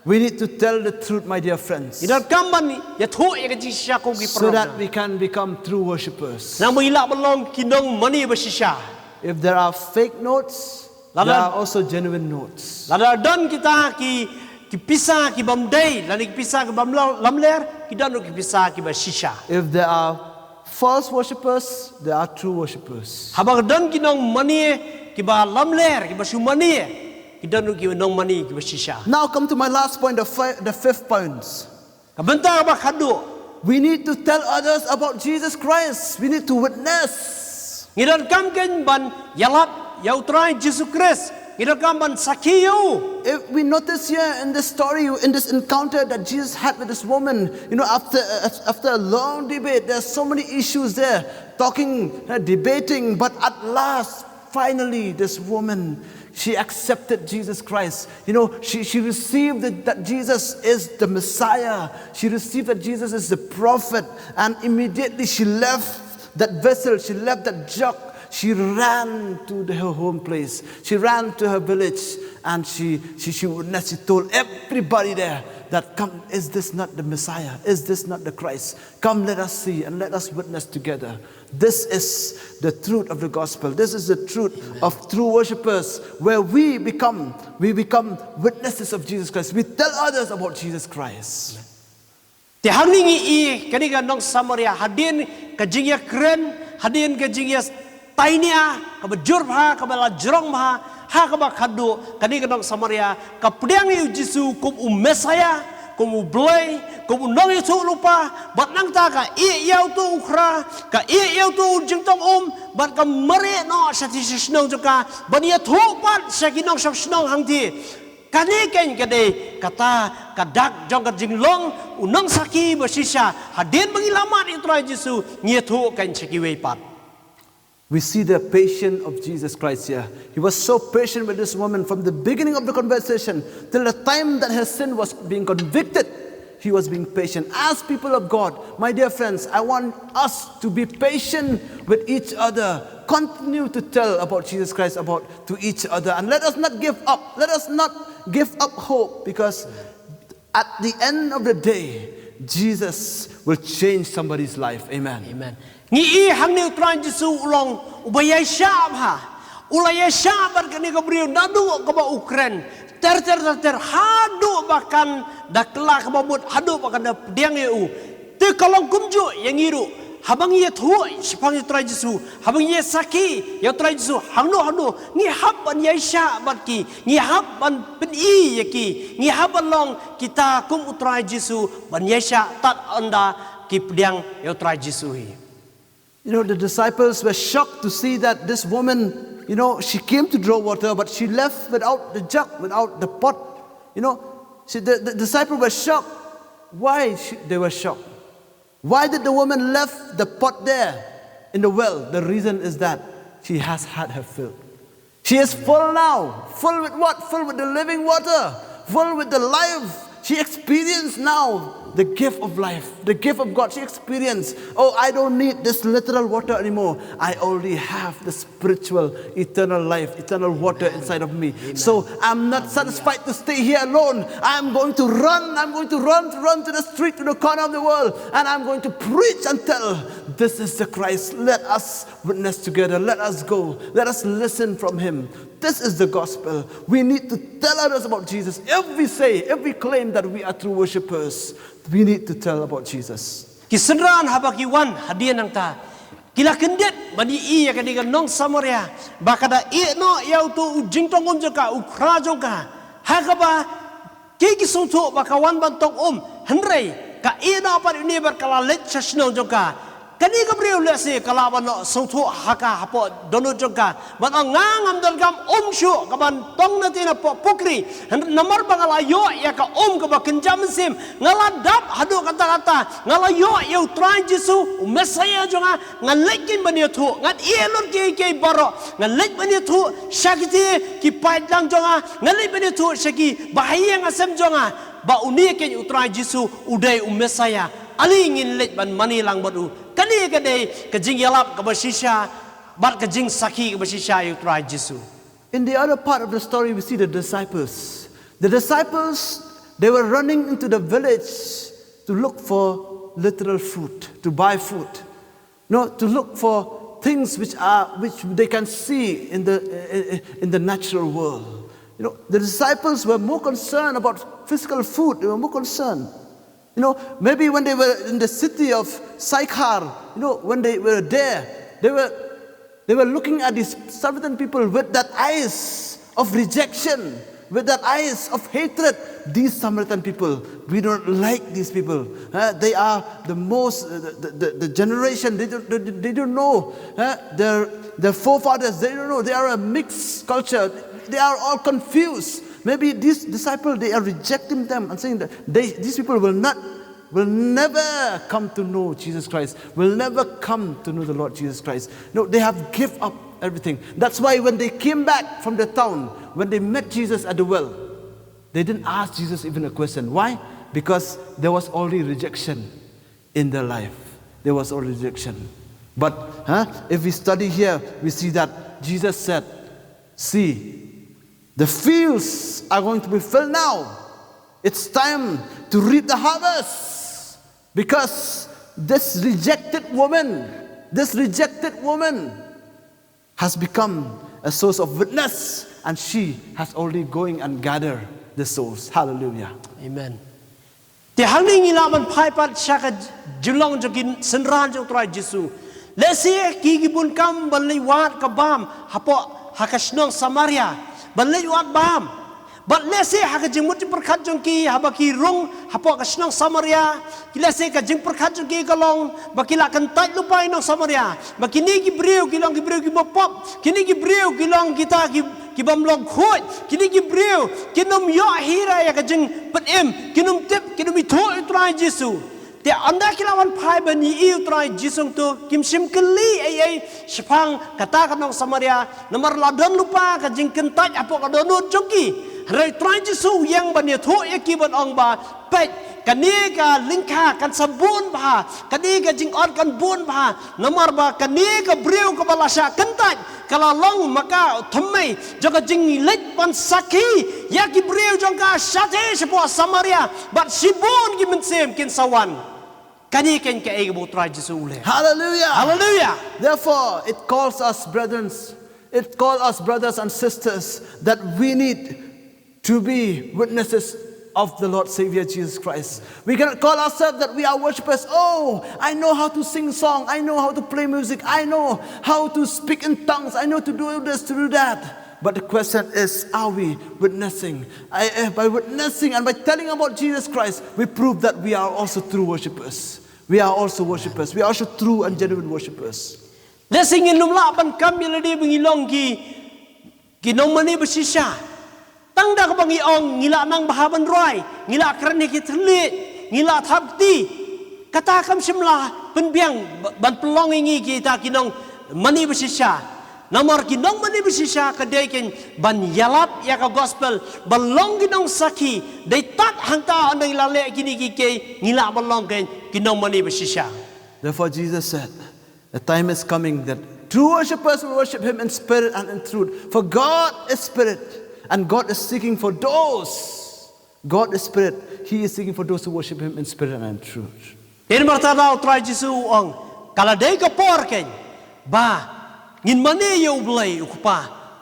We need to tell the truth, my dear friends, ngi donkam ban ïathuh ïa ka jingshisha ko ki paralok, so that we can become true worshippers. Namar ba ngi lah ban long ki nongmane ba shisha. If there are fake notes, there are also genuine notes. Lada don kita ki, ki pisa ki bym dei, lane ki pisa ki bym lam- lamler, ki don ruh ki pisa ki ba shisha. If there are false worshippers, there are true worshippers. Haba ka don ki nongmane ki ba lamler, ki ba shu mane, ki don ruh ki nongmane ki ba shisha. Now come to my last point, the, fi- the fifth point. Ka bynta ba khadduh. We need to tell others about Jesus Christ. We need to witness. Ngi donkam kein ban ïalap ïa U Trai Jisu Khrist. Ngi donkam ban sakhi ïa u. If we notice here in this story, in this encounter that Jesus had with this woman, you know, after, after a long debate, there are so many issues there, talking, uh, debating, but at last, finally, this woman, she accepted Jesus Christ. You know, she, she received that, that Jesus is the Messiah. She received that Jesus is the prophet. And immediately she left that vessel, she left that jug. She ran to the, her home place. She ran to her village. And she, she, she witnessed, she told everybody there that, "Come, is this not the Messiah? Is this not the Christ? Come, let us see and let us witness together." This is the truth of the gospel. This is the truth of true worshippers, where we become, we become witnesses of Jesus Christ. We tell others about Jesus Christ. Te hangne ngi i kane ka nong Samaria, hadien ka jingïakren, hadien ka jingïa tainia, kaba jur bha, kaba la jrong bha, ha kaba khadduh, kane ka nong Samaria ka pdiang ïa u Jisu kum u Messiah, kum u Blei, kum u nongïathuhlypa, bad nangta ka ïeh ïa uto u khra, ka ïeh ïa uto u jingtong um, bad ka mareh noh sha ki shnong jong ka, ban ïathuh pat sha ki nongshong shnong hangtei. Kane kein ka dei kata ka dak jong ka jinglong u nongsakhi ba shisha, hadien ba ngi la mad ïa u Trai Jisu, ngi ïathuh kein sha kiwei pat. We see the patience of Jesus Christ here. He was so patient with this woman from the beginning of the conversation till the time that her sin was being convicted. He was being patient. As people of God, my dear friends, I want us to be patient with each other. Continue to tell about Jesus Christ about to each other. And let us not give up. Let us not give up hope, because at the end of the day, Jesus will change somebody's life. Amen. Amen. Ngi i hangne u Trai Jisu u long uba ïaishah bha. U la ïaishah bad kane ka briew naduh kaba u kren ter ter ter ter, haduh ba kan da kylla kaba mut, haduh ba kan da pdiang ïa u. Te ka long kumjuh ïa ngi ruh. Haba ngi ïathuh shaphang ïa u Trai Jisu, haba ngi ïasakhi ïa u Trai Jisu hangno hangno, ngi hap ban ïaishah bad ki, ngi hap ban pyni ïa ki, ngi hap ban long kita kum u Trai Jisu, ban ïaishah tad ynda ki pdiang ïa u Trai Jisu hi. You know, the disciples were shocked to see that this woman, you know, she came to draw water, but she left without the jug, without the pot. You know, see, the, the disciples were shocked. Why she, they were shocked? Why did the woman left the pot there in the well? The reason is that she has had her fill. She is full now. Full with what? Full with the living water. Full with the life. She experienced now the gift of life, the gift of God. She experienced, "Oh, I don't need this literal water anymore. I already have the spiritual, eternal life, eternal water inside of me. So I'm not satisfied to stay here alone. I'm going to run. I'm going to run, to run to the street, to the corner of the world, and I'm going to preach and tell, 'This is the Christ.' Let us witness together. Let us go. Let us listen from him. This is the gospel. We need to tell others about Jesus. If we say, if we claim that we are true worshippers, we need to tell about Jesus." Ki synran haba ki wan hadien nangta, ki la kyndit ban ïohi ïa kane ka nong Samaria ba ka da ïehnoh ïa uto u jingtong um jong ka, u khra jong ka, ha kaba ki ki sngewthuh ba ka wan ban tong um, hynrei ka ïehnoh pat ïa une bad ka la leit sha shnong jong ka. Kane ka briew lehse ka lah ban sngewthuh ha ka hapoh dohnud jong ka, ban ong, "Nga ngam donkam um shuh kaban tong na te na poh pukri, namar ba nga la ïoh ïa ka um kaba kynja mynsiem. Nga la dap haduh katta katta. Nga la ïoh ïa u Trai Jisu, u Messaïah jong nga. Nga leit keiñ ban ïathuh. Ngan ïeh lut kiei kiei baroh. Nga leit ban ïathuh sha kito ki paidlang jong nga. Nga leit ban ïathuh sha ki bahaïing hasem jong nga ba une keiñ u Trai Jisu u dei u Messaïah. Ale ngin leit ban mane lang bad u." Kane ka dei ka jingïalap kaba shisha bad ka jingsakhi kaba shisha ïa u Trai Jisu. In the other part of the story, we see the disciples. The disciples, they were running into the village to look for literal food, to buy food, no, to look for things which are, which they can see in the, in the natural world. You know, the disciples were more concerned about physical food. They were more concerned. You know, maybe when they were in the city of Sychar, you know, when they were there, they were, they were looking at these Samaritan people with that eyes of rejection, with that eyes of hatred. "These Samaritan people, we don't like these people. Huh? They are the most, uh, the, the, the generation, they don't, they, they don't know, huh? Their, their forefathers, they don't know. They are a mixed culture. They are all confused." Maybe these disciples, they are rejecting them and saying that they, these people will not, will never come to know Jesus Christ, will never come to know the Lord Jesus Christ. No, they have give up everything. That's why when they came back from the town, when they met Jesus at the well, they didn't ask Jesus even a question. Why? Because there was already rejection in their life. There was already rejection. But, huh, if we study here, we see that Jesus said, "See, the fields are going to be filled now. It's time to reap the harvest." Because this rejected woman, this rejected woman has become a source of witness, and she has already going and gather the souls. Hallelujah. Amen. Te hangne ngi lah ban phai pat sha ka jinglong jong ki synran jong u Trai Jisu. Lehse ki, ki bun kam ban leit wad ka bam hapoh ha ka shnong Samaria, ban leit wad bam. Bad lehse ha ka jingmut jingpyrkhat jong ki, haba ki rung hapoh ka shnong Samaria, ki lehse ka jingpyrkhat jong ki ka long ba ki lah kyntait lypa ïa ki nong Samaria, ba kine ki briew ki long ki briew kiba pop, kine ki briew ki long kita ki, ki bym long khuid, kine ki briew kin ym ïoh hi ruh ïa ka jingpynim, kin ym tip, kin ym ithuh ïa u Trai Jisu. Te ynda ki lah ban phai ban ïohi ïa u Trai Jisu, to kim shym kylli ei ei shaphang kata ka nong Samaria, namar la don lypa ka jingkyntait hapoh ka dohnud jong ki. Hynrei u Trai Jisu u ïeng ban ïathuh ïa ki, ban ong ba, peit, kane ka lyngkha kan sa bun bha, kane ka jingot kan bun bha, namar ba kane ka briew kaba la shah kyntait ka la long ma ka thymmei jong ka jingleit ban sakhi ïa ki briew jong ka shatei shapoh Samaria, bad shibun ki mynsiem kin sa wan. Kane keiñ kaei kaba u Trai Jisu u leh. Hallelujah. Hallelujah. Therefore, it calls us, brethren, it calls us, brothers and sisters, that we need to be witnesses of the Lord Savior Jesus Christ. We cannot call ourselves that we are worshippers. "Oh, I know how to sing song. I know how to play music. I know how to speak in tongues. I know to do this, to do that." But the question is, are we witnessing? I, eh, by witnessing and by telling about Jesus Christ, we prove that we are also true worshippers. We are also worshippers. We are also true and genuine worshippers. Lehse ngin ym lah ban kam ïa lade ba ngi long ki, ki nongmane ba shisha. Tang da kaba ngi ong, ngi lah nang bha ban rwai, ngi lah kren ha ki thylliej, ngi lah thap kti. Kata kam shym la pynbiang ba-, ban pynlong ïa ngi kita ki nongmane ba shisha. Namar ki nongmane ba shisha ka dei kein ban ïalap ïa ka gospel, ban long ki nongsakhi. Dei tad hangta ynda ngi la leh kine kiei kiei ngi lah ban long kein ki nongmane ba shisha. Therefore, Jesus said, the time is coming that true worshippers will worship him in spirit and in truth. For God is spirit, and God is seeking for those. God is spirit. He is seeking for those who worship him in spirit and in truth. Te namar kata u Trai Jisu u ong, ka la dei ka por kein ba ngin mane ïa U Blei U Kpa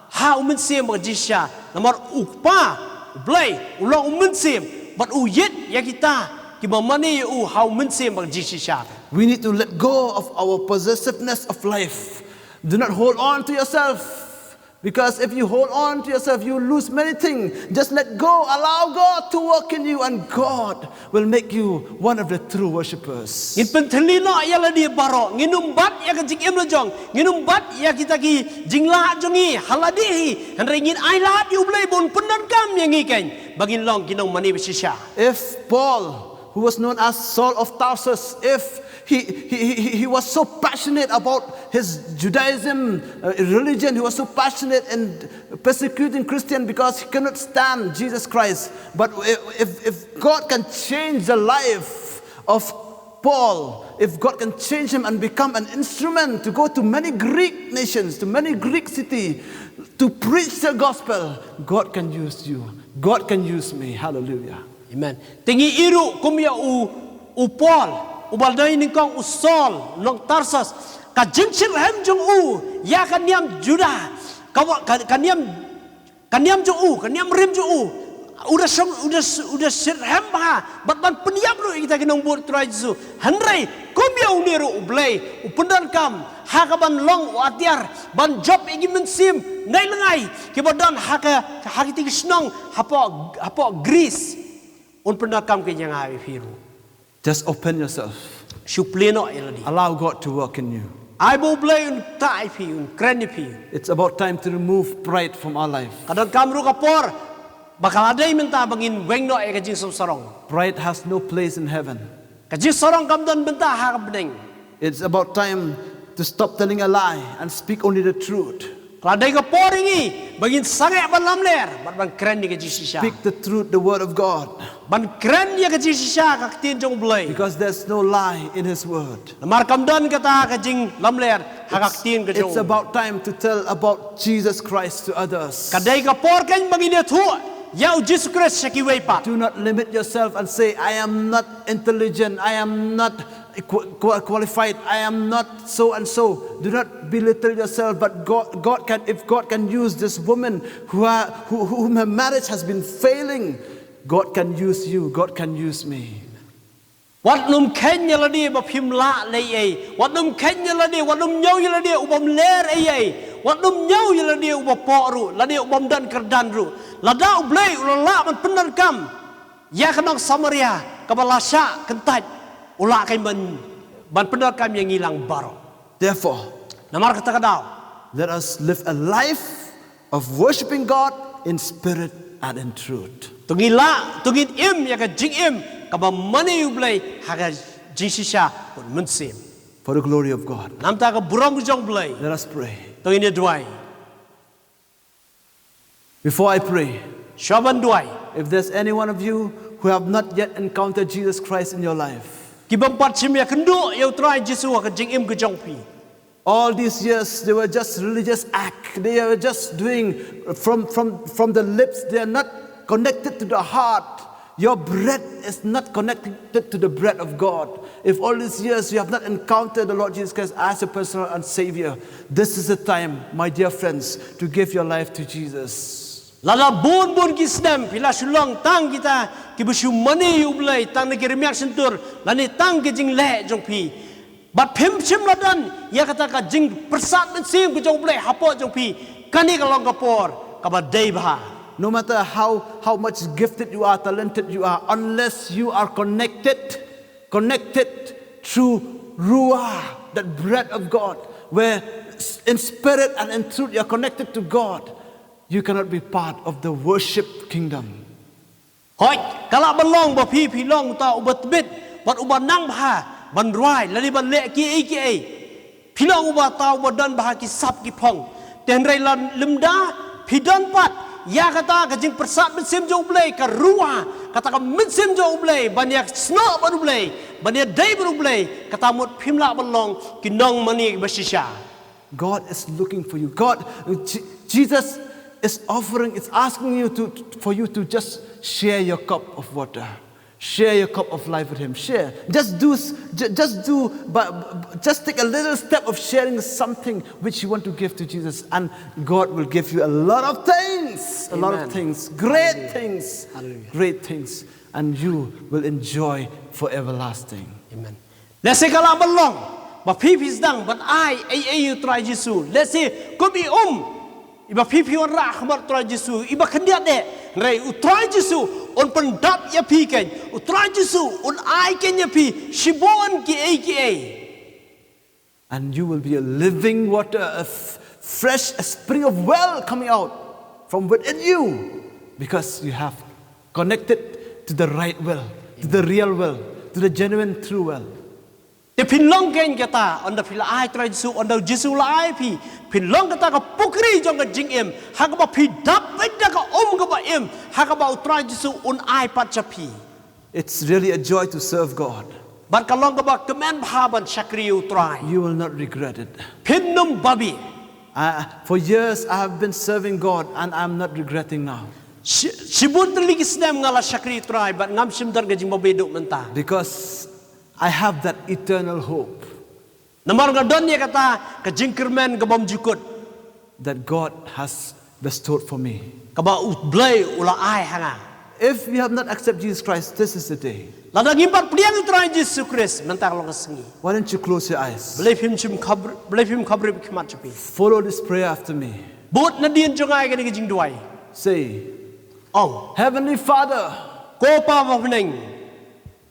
ha U Mynsiem bad ka jingshisha. Namar U Kpa U Blei u long U Mynsiem bad u ïeit ïa kita kiba mane ïa u ha U Mynsiem bad ka jingshisha. We need to let go of our possessiveness of life. Do not hold on to yourself. Because if you hold on to yourself, you lose many things. Just let go. Allow God to work in you, and God will make you one of the true worshippers. Ngin pynthylli noh ïa lade baroh. Ngin ym bat ïa ka jingim la jong. Ngin ym bat ïa kita ki jinglah jong ngi ha lade hi. Hynrei ngin ailad ïa U Blei ba un pyndonkam ïa ngi kein ba ngin long ki nongmane ba shisha. If Paul, who was known as Saul of Tarsus, if he, he, he, he was so passionate about his Judaism uh, religion, he was so passionate in persecuting Christian because he cannot stand Jesus Christ. But if, if God can change the life of Paul, if God can change him and become an instrument to go to many Greek nations, to many Greek city, to preach the gospel, God can use you. God can use me. Hallelujah. Amen. Te ngi ïohi ruh kum ïa u, u Paul, uba dei nyngkong u Saul, nong Tarsus, ka jingshitrhem jong u ïa ka niam Judah, ka, ka, ka niam, ka niam jong u, ka niam rim jong u, u da shong, u da, u da shitrhem bha bad ban pynïap ruh ïa kita ki nongbud Trai Jisu. Hynrei kum ïa une ruh U Blei u pyndonkam ha ka ban long u atiar ban jop ïa ki mynsiem nai lyngai kiba don ha ka, ha kiti ki shnong hapoh, hapoh Greece. Un pyndonkam kein ïa nga ïa phi ruh. Just open yourself. Shu plie noh ïa lade. Allow God to work in you. Ai ba U Blei un ktah ïa phi, un kren ïa phi. It's about time to remove pride from our life. Ka donkam ruh ka por ba ka la dei mynta ba ngin weng noh ïa ka jingsngewsarong. Pride has no place in heaven. Ka jingsarong kam don bynta ha ka bneng. It's about time to stop telling a lie and speak only the truth. Ka la dei ka por ïa ngi ba ngin sangeh ban lamler bad ban kren ïa ka jingshisha. Speak the truth, the word of God. Ban kren ïa ka jingshisha, ka ktien jong U Blei. Because there's no lie in his word. Namar kam don kata ka jinglamler ha ka ktien ka jong U Blei. It's about time to tell about Jesus Christ to others. Ka dei ka por kein ba ngin ïathuh ïa U Jisu Khrist sha kiwei pat. Do not limit yourself and say, I am not intelligent, I am not qua- qua- qualified, I am not so and so. Do not belittle yourself, but God, God can, if God can use this woman who, are, who, whom her marriage has been failing, God can use you, God can use me. Wat nym kheiñ ïa lade ba phim lah leh ei ei. Wat nym kheiñ ïa lade, wat nym ñiew ïa lade u bym ler ei ei. Wat nym ñiew ïa lade u ba poh ruh, lade u bym don kyrdan ruh. Lada U Blei u la lah ban pyndonkam ïa ka nong Samaria kaba la shah kyntait, u lah kein ban, ban pyndonkam ïa ngi lang baroh. Therefore, namar kata ka daw, let us live a life of worshipping God in spirit and in truth. To ngin lah, to ngin im ïa ka jingim kaba mane ïa U Blei ha ka jingshisha bad mynsiem. For the glory of God. Na ka bynta ka burom ka jong U Blei. Let us pray. To ngin ïa duwai. Before I pray, shuwa ban duwai, if there's any one of you who have not yet encountered Jesus Christ in your life, ki bym pat shym ïakynduh ïa U Trai Jisu ha ka jingim ka jong phi. All these years they were just religious act. They were just doing from, from, from the lips. They are not connected to the heart. Your bread is not connected to the bread of God. If all these years you have not encountered the Lord Jesus Christ as your personal and Savior, this is the time, my dear friends, to give your life to Jesus. Lada bun bun ki snem phi la shu long tang kita kiba shu mane ïa U Blei tang na ki rmiang shyntur lane tang ki jingleh jong phi. Bad phim shym la don ïa kata ka jingpyrsad mynsiem ka jong U Blei hapoh jong phi. Kane ka long ka por kaba dei bha. No matter how, how much gifted you are, talented you are, unless you are connected, connected through Ruah, that bread of God, where in spirit and in truth you are connected to God, you cannot be part of the worship kingdom. Hooid, ka lah ban long ba phi, phi long uta uba tbit bad uba nang bha ban rwai lane ban leh kiei kiei. Phi long uta uba don bha ki sap ki phong. Te hynrei lada lymda, phi don pat ïa kata ka jingpyrsad mynsiem jong U Blei, ka ruah, kata ka mynsiem jong U Blei ban ïasnoh bad U Blei, ban ïadei bad U Blei, kata mut phim lah ban long ki nongmane ba shisha. God is looking for you. God, Je- Jesus is offering, is asking you to, for you to just share your cup of water. Share your cup of life with Him. Share. Just do, s- ju- just do, but just take a little step of sharing something which you want to give to Jesus, and God will give you a lot of things, a lot of Amen. Things, great things, Hallelujah. Great things, and you will enjoy for everlasting. Amen. Lehse ka lah ban long ba phi phi sdang ban ai ei ei ïa U Trai Jisu. Lehse kum i um iba phi phi wanrah ha khmat U Trai Jisu, iba khyndiat eh. Hynrei U Trai Jisu un pyndap ïa phi kein. U Trai Jisu un ai kein ïa phi shibun ki ei ki ei. And you will be a living water, a f- fresh, a spring of well coming out from within you, because you have connected to the right well, to the real well, to the genuine true well. Te phin long kein kata, ynda phi la ai Trai Jisu, ynda Jisu la ai phi, phin long kata ka pukri jong ka jingim, ha kaba phi dap beit da ka um kaba im, ha kaba U Trai Jisu un ai pat sha phi. It's really a joy to serve God. Bad ka long kaba kmen bha ban shakri U Trai. You will not regret it. Phin ym babe. Uh, for years, I have been serving God, and I'm not regretting now. Shi- Shibun tylli ki snem nga la shakri U Trai bad ngam shym don ka jingbabe duh mynta. Because I have that eternal hope. Namar nga don ïa kata ka jingkyrmen ka bym jukut. That God has bestowed for me. Kaba U Blei u la ai ha nga. If you have not accepted Jesus Christ, this is the day. Lada ngim pat pdiang U Trai Jisu Khrist, mynta ka long ka sngi. Why don't you close your eyes? Balei phim shym khab-, balei phim khabrip ki khmat jong phi. Follow this prayer after me. Bud nadien jong nga ïa kane ka jingduwai. Say, Ong. Heavenly Father, Ko Pa ba ha bneng.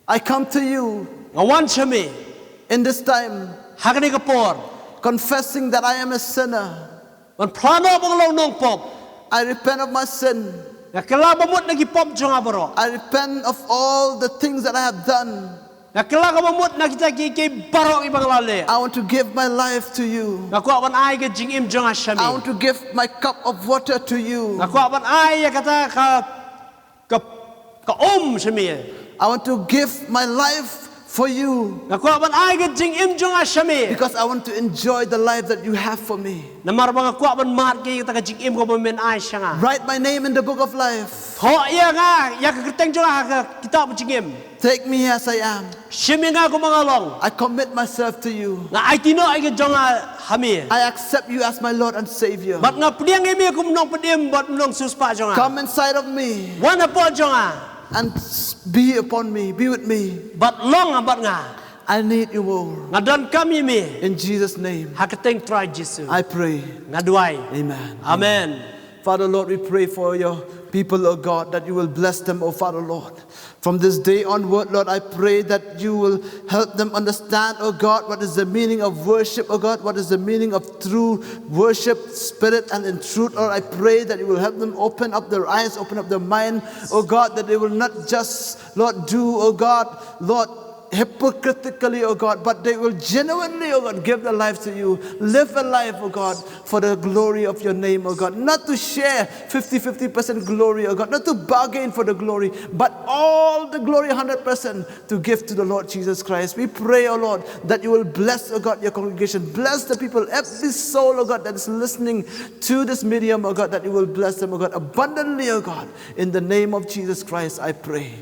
I come to you Nga wan sha me. in this time, Ha kane ka por. Confessing that I am a sinner. Ban phla noh ba nga long nongpop. I repent of my sin. Nga kylla ba mut na ki pop jong nga baroh. I repent of all the things that I have done. Nga kylla ka ba mut na kita ki, ki baroh ki ba nga la leh. I want to give my life to you. Nga kwah ban ai ka jingim jong nga sha me. I want to give my cup of water to you. Nga kwah ban ai ïa kata ka, ka, ka um sha me. I want to give my life for you. Nga kwah ban ai ka jingim jong nga sha me. Because I want to enjoy the life that you have for me. Namar ba nga kwah ban mad ïa kata ka jingim ka ba men ai sha nga. Write my name in the book of life. Thoh ïa nga ïa ka kyrteng jong nga ha ka kitab jingim. Take me as I am. Shim ïa nga kum ba nga long. I commit myself to you. Nga aiti noh ïa ka jong nga ha me. I accept you as my Lord and Savior. Bad nga pdiang ïa me kum nongpynim bad nongsiewspah jong nga. Come inside of me Wan hapoh jong nga. And s- be upon me, be with me. Bad long ha bad nga. I need you more. Nga donkam ïa me. In Jesus' name, Ha ka kyrteng Trai Jisu. I pray. Nga duwai. Amen. Amen. Father Lord, we pray for your people, oh God, that you will bless them, oh Father Lord. From this day onward, Lord, I pray that you will help them understand, oh God, what is the meaning of worship, oh God, what is the meaning of true worship, spirit and in truth. Lord, I pray that you will help them open up their eyes, open up their mind, oh God, that they will not just, Lord, do, oh God, Lord, hypocritically, oh God, but they will genuinely, oh God, give their life to you. Live a life, oh God, for the glory of your name, oh God. Not to share fifty fifty percent glory, oh God. Not to bargain for the glory, but all the glory, hundred percent, to give to the Lord Jesus Christ. We pray, oh Lord, that you will bless, oh God, your congregation. Bless the people, every soul, oh God, that is listening to this medium, oh God, that you will bless them, oh God, abundantly, oh God. In the name of Jesus Christ, I pray.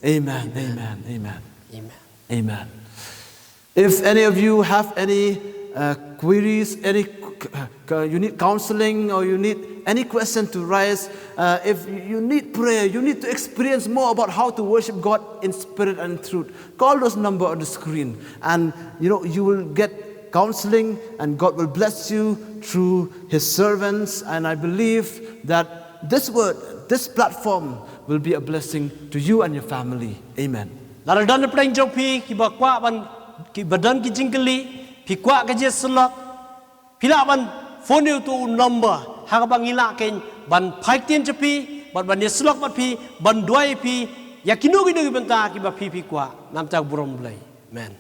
Amen, amen, amen. Amen. Amen. If any of you have any uh, queries, any uh, you need counseling, or you need any question to raise, uh, if you need prayer, you need to experience more about how to worship God in spirit and in truth, call those number on the screen, and you know you will get counseling, and God will bless you through His servants. And I believe that this word, this platform, will be a blessing to you and your family. Amen. Lada don na pdeng jong phi kiba kwah ban, kiba don ki jingkylli, phi kwah ka jingïasyllok, phi lah ban phone ïa uto u number ha kaba ngi lah kein ban phai ktien sha phi, ban, ban ïasyllok bad phi, ban duwai ïa phi ïa kino kino ki bynta kiba phi phi kwah. Namar ka burom Blei. Amen.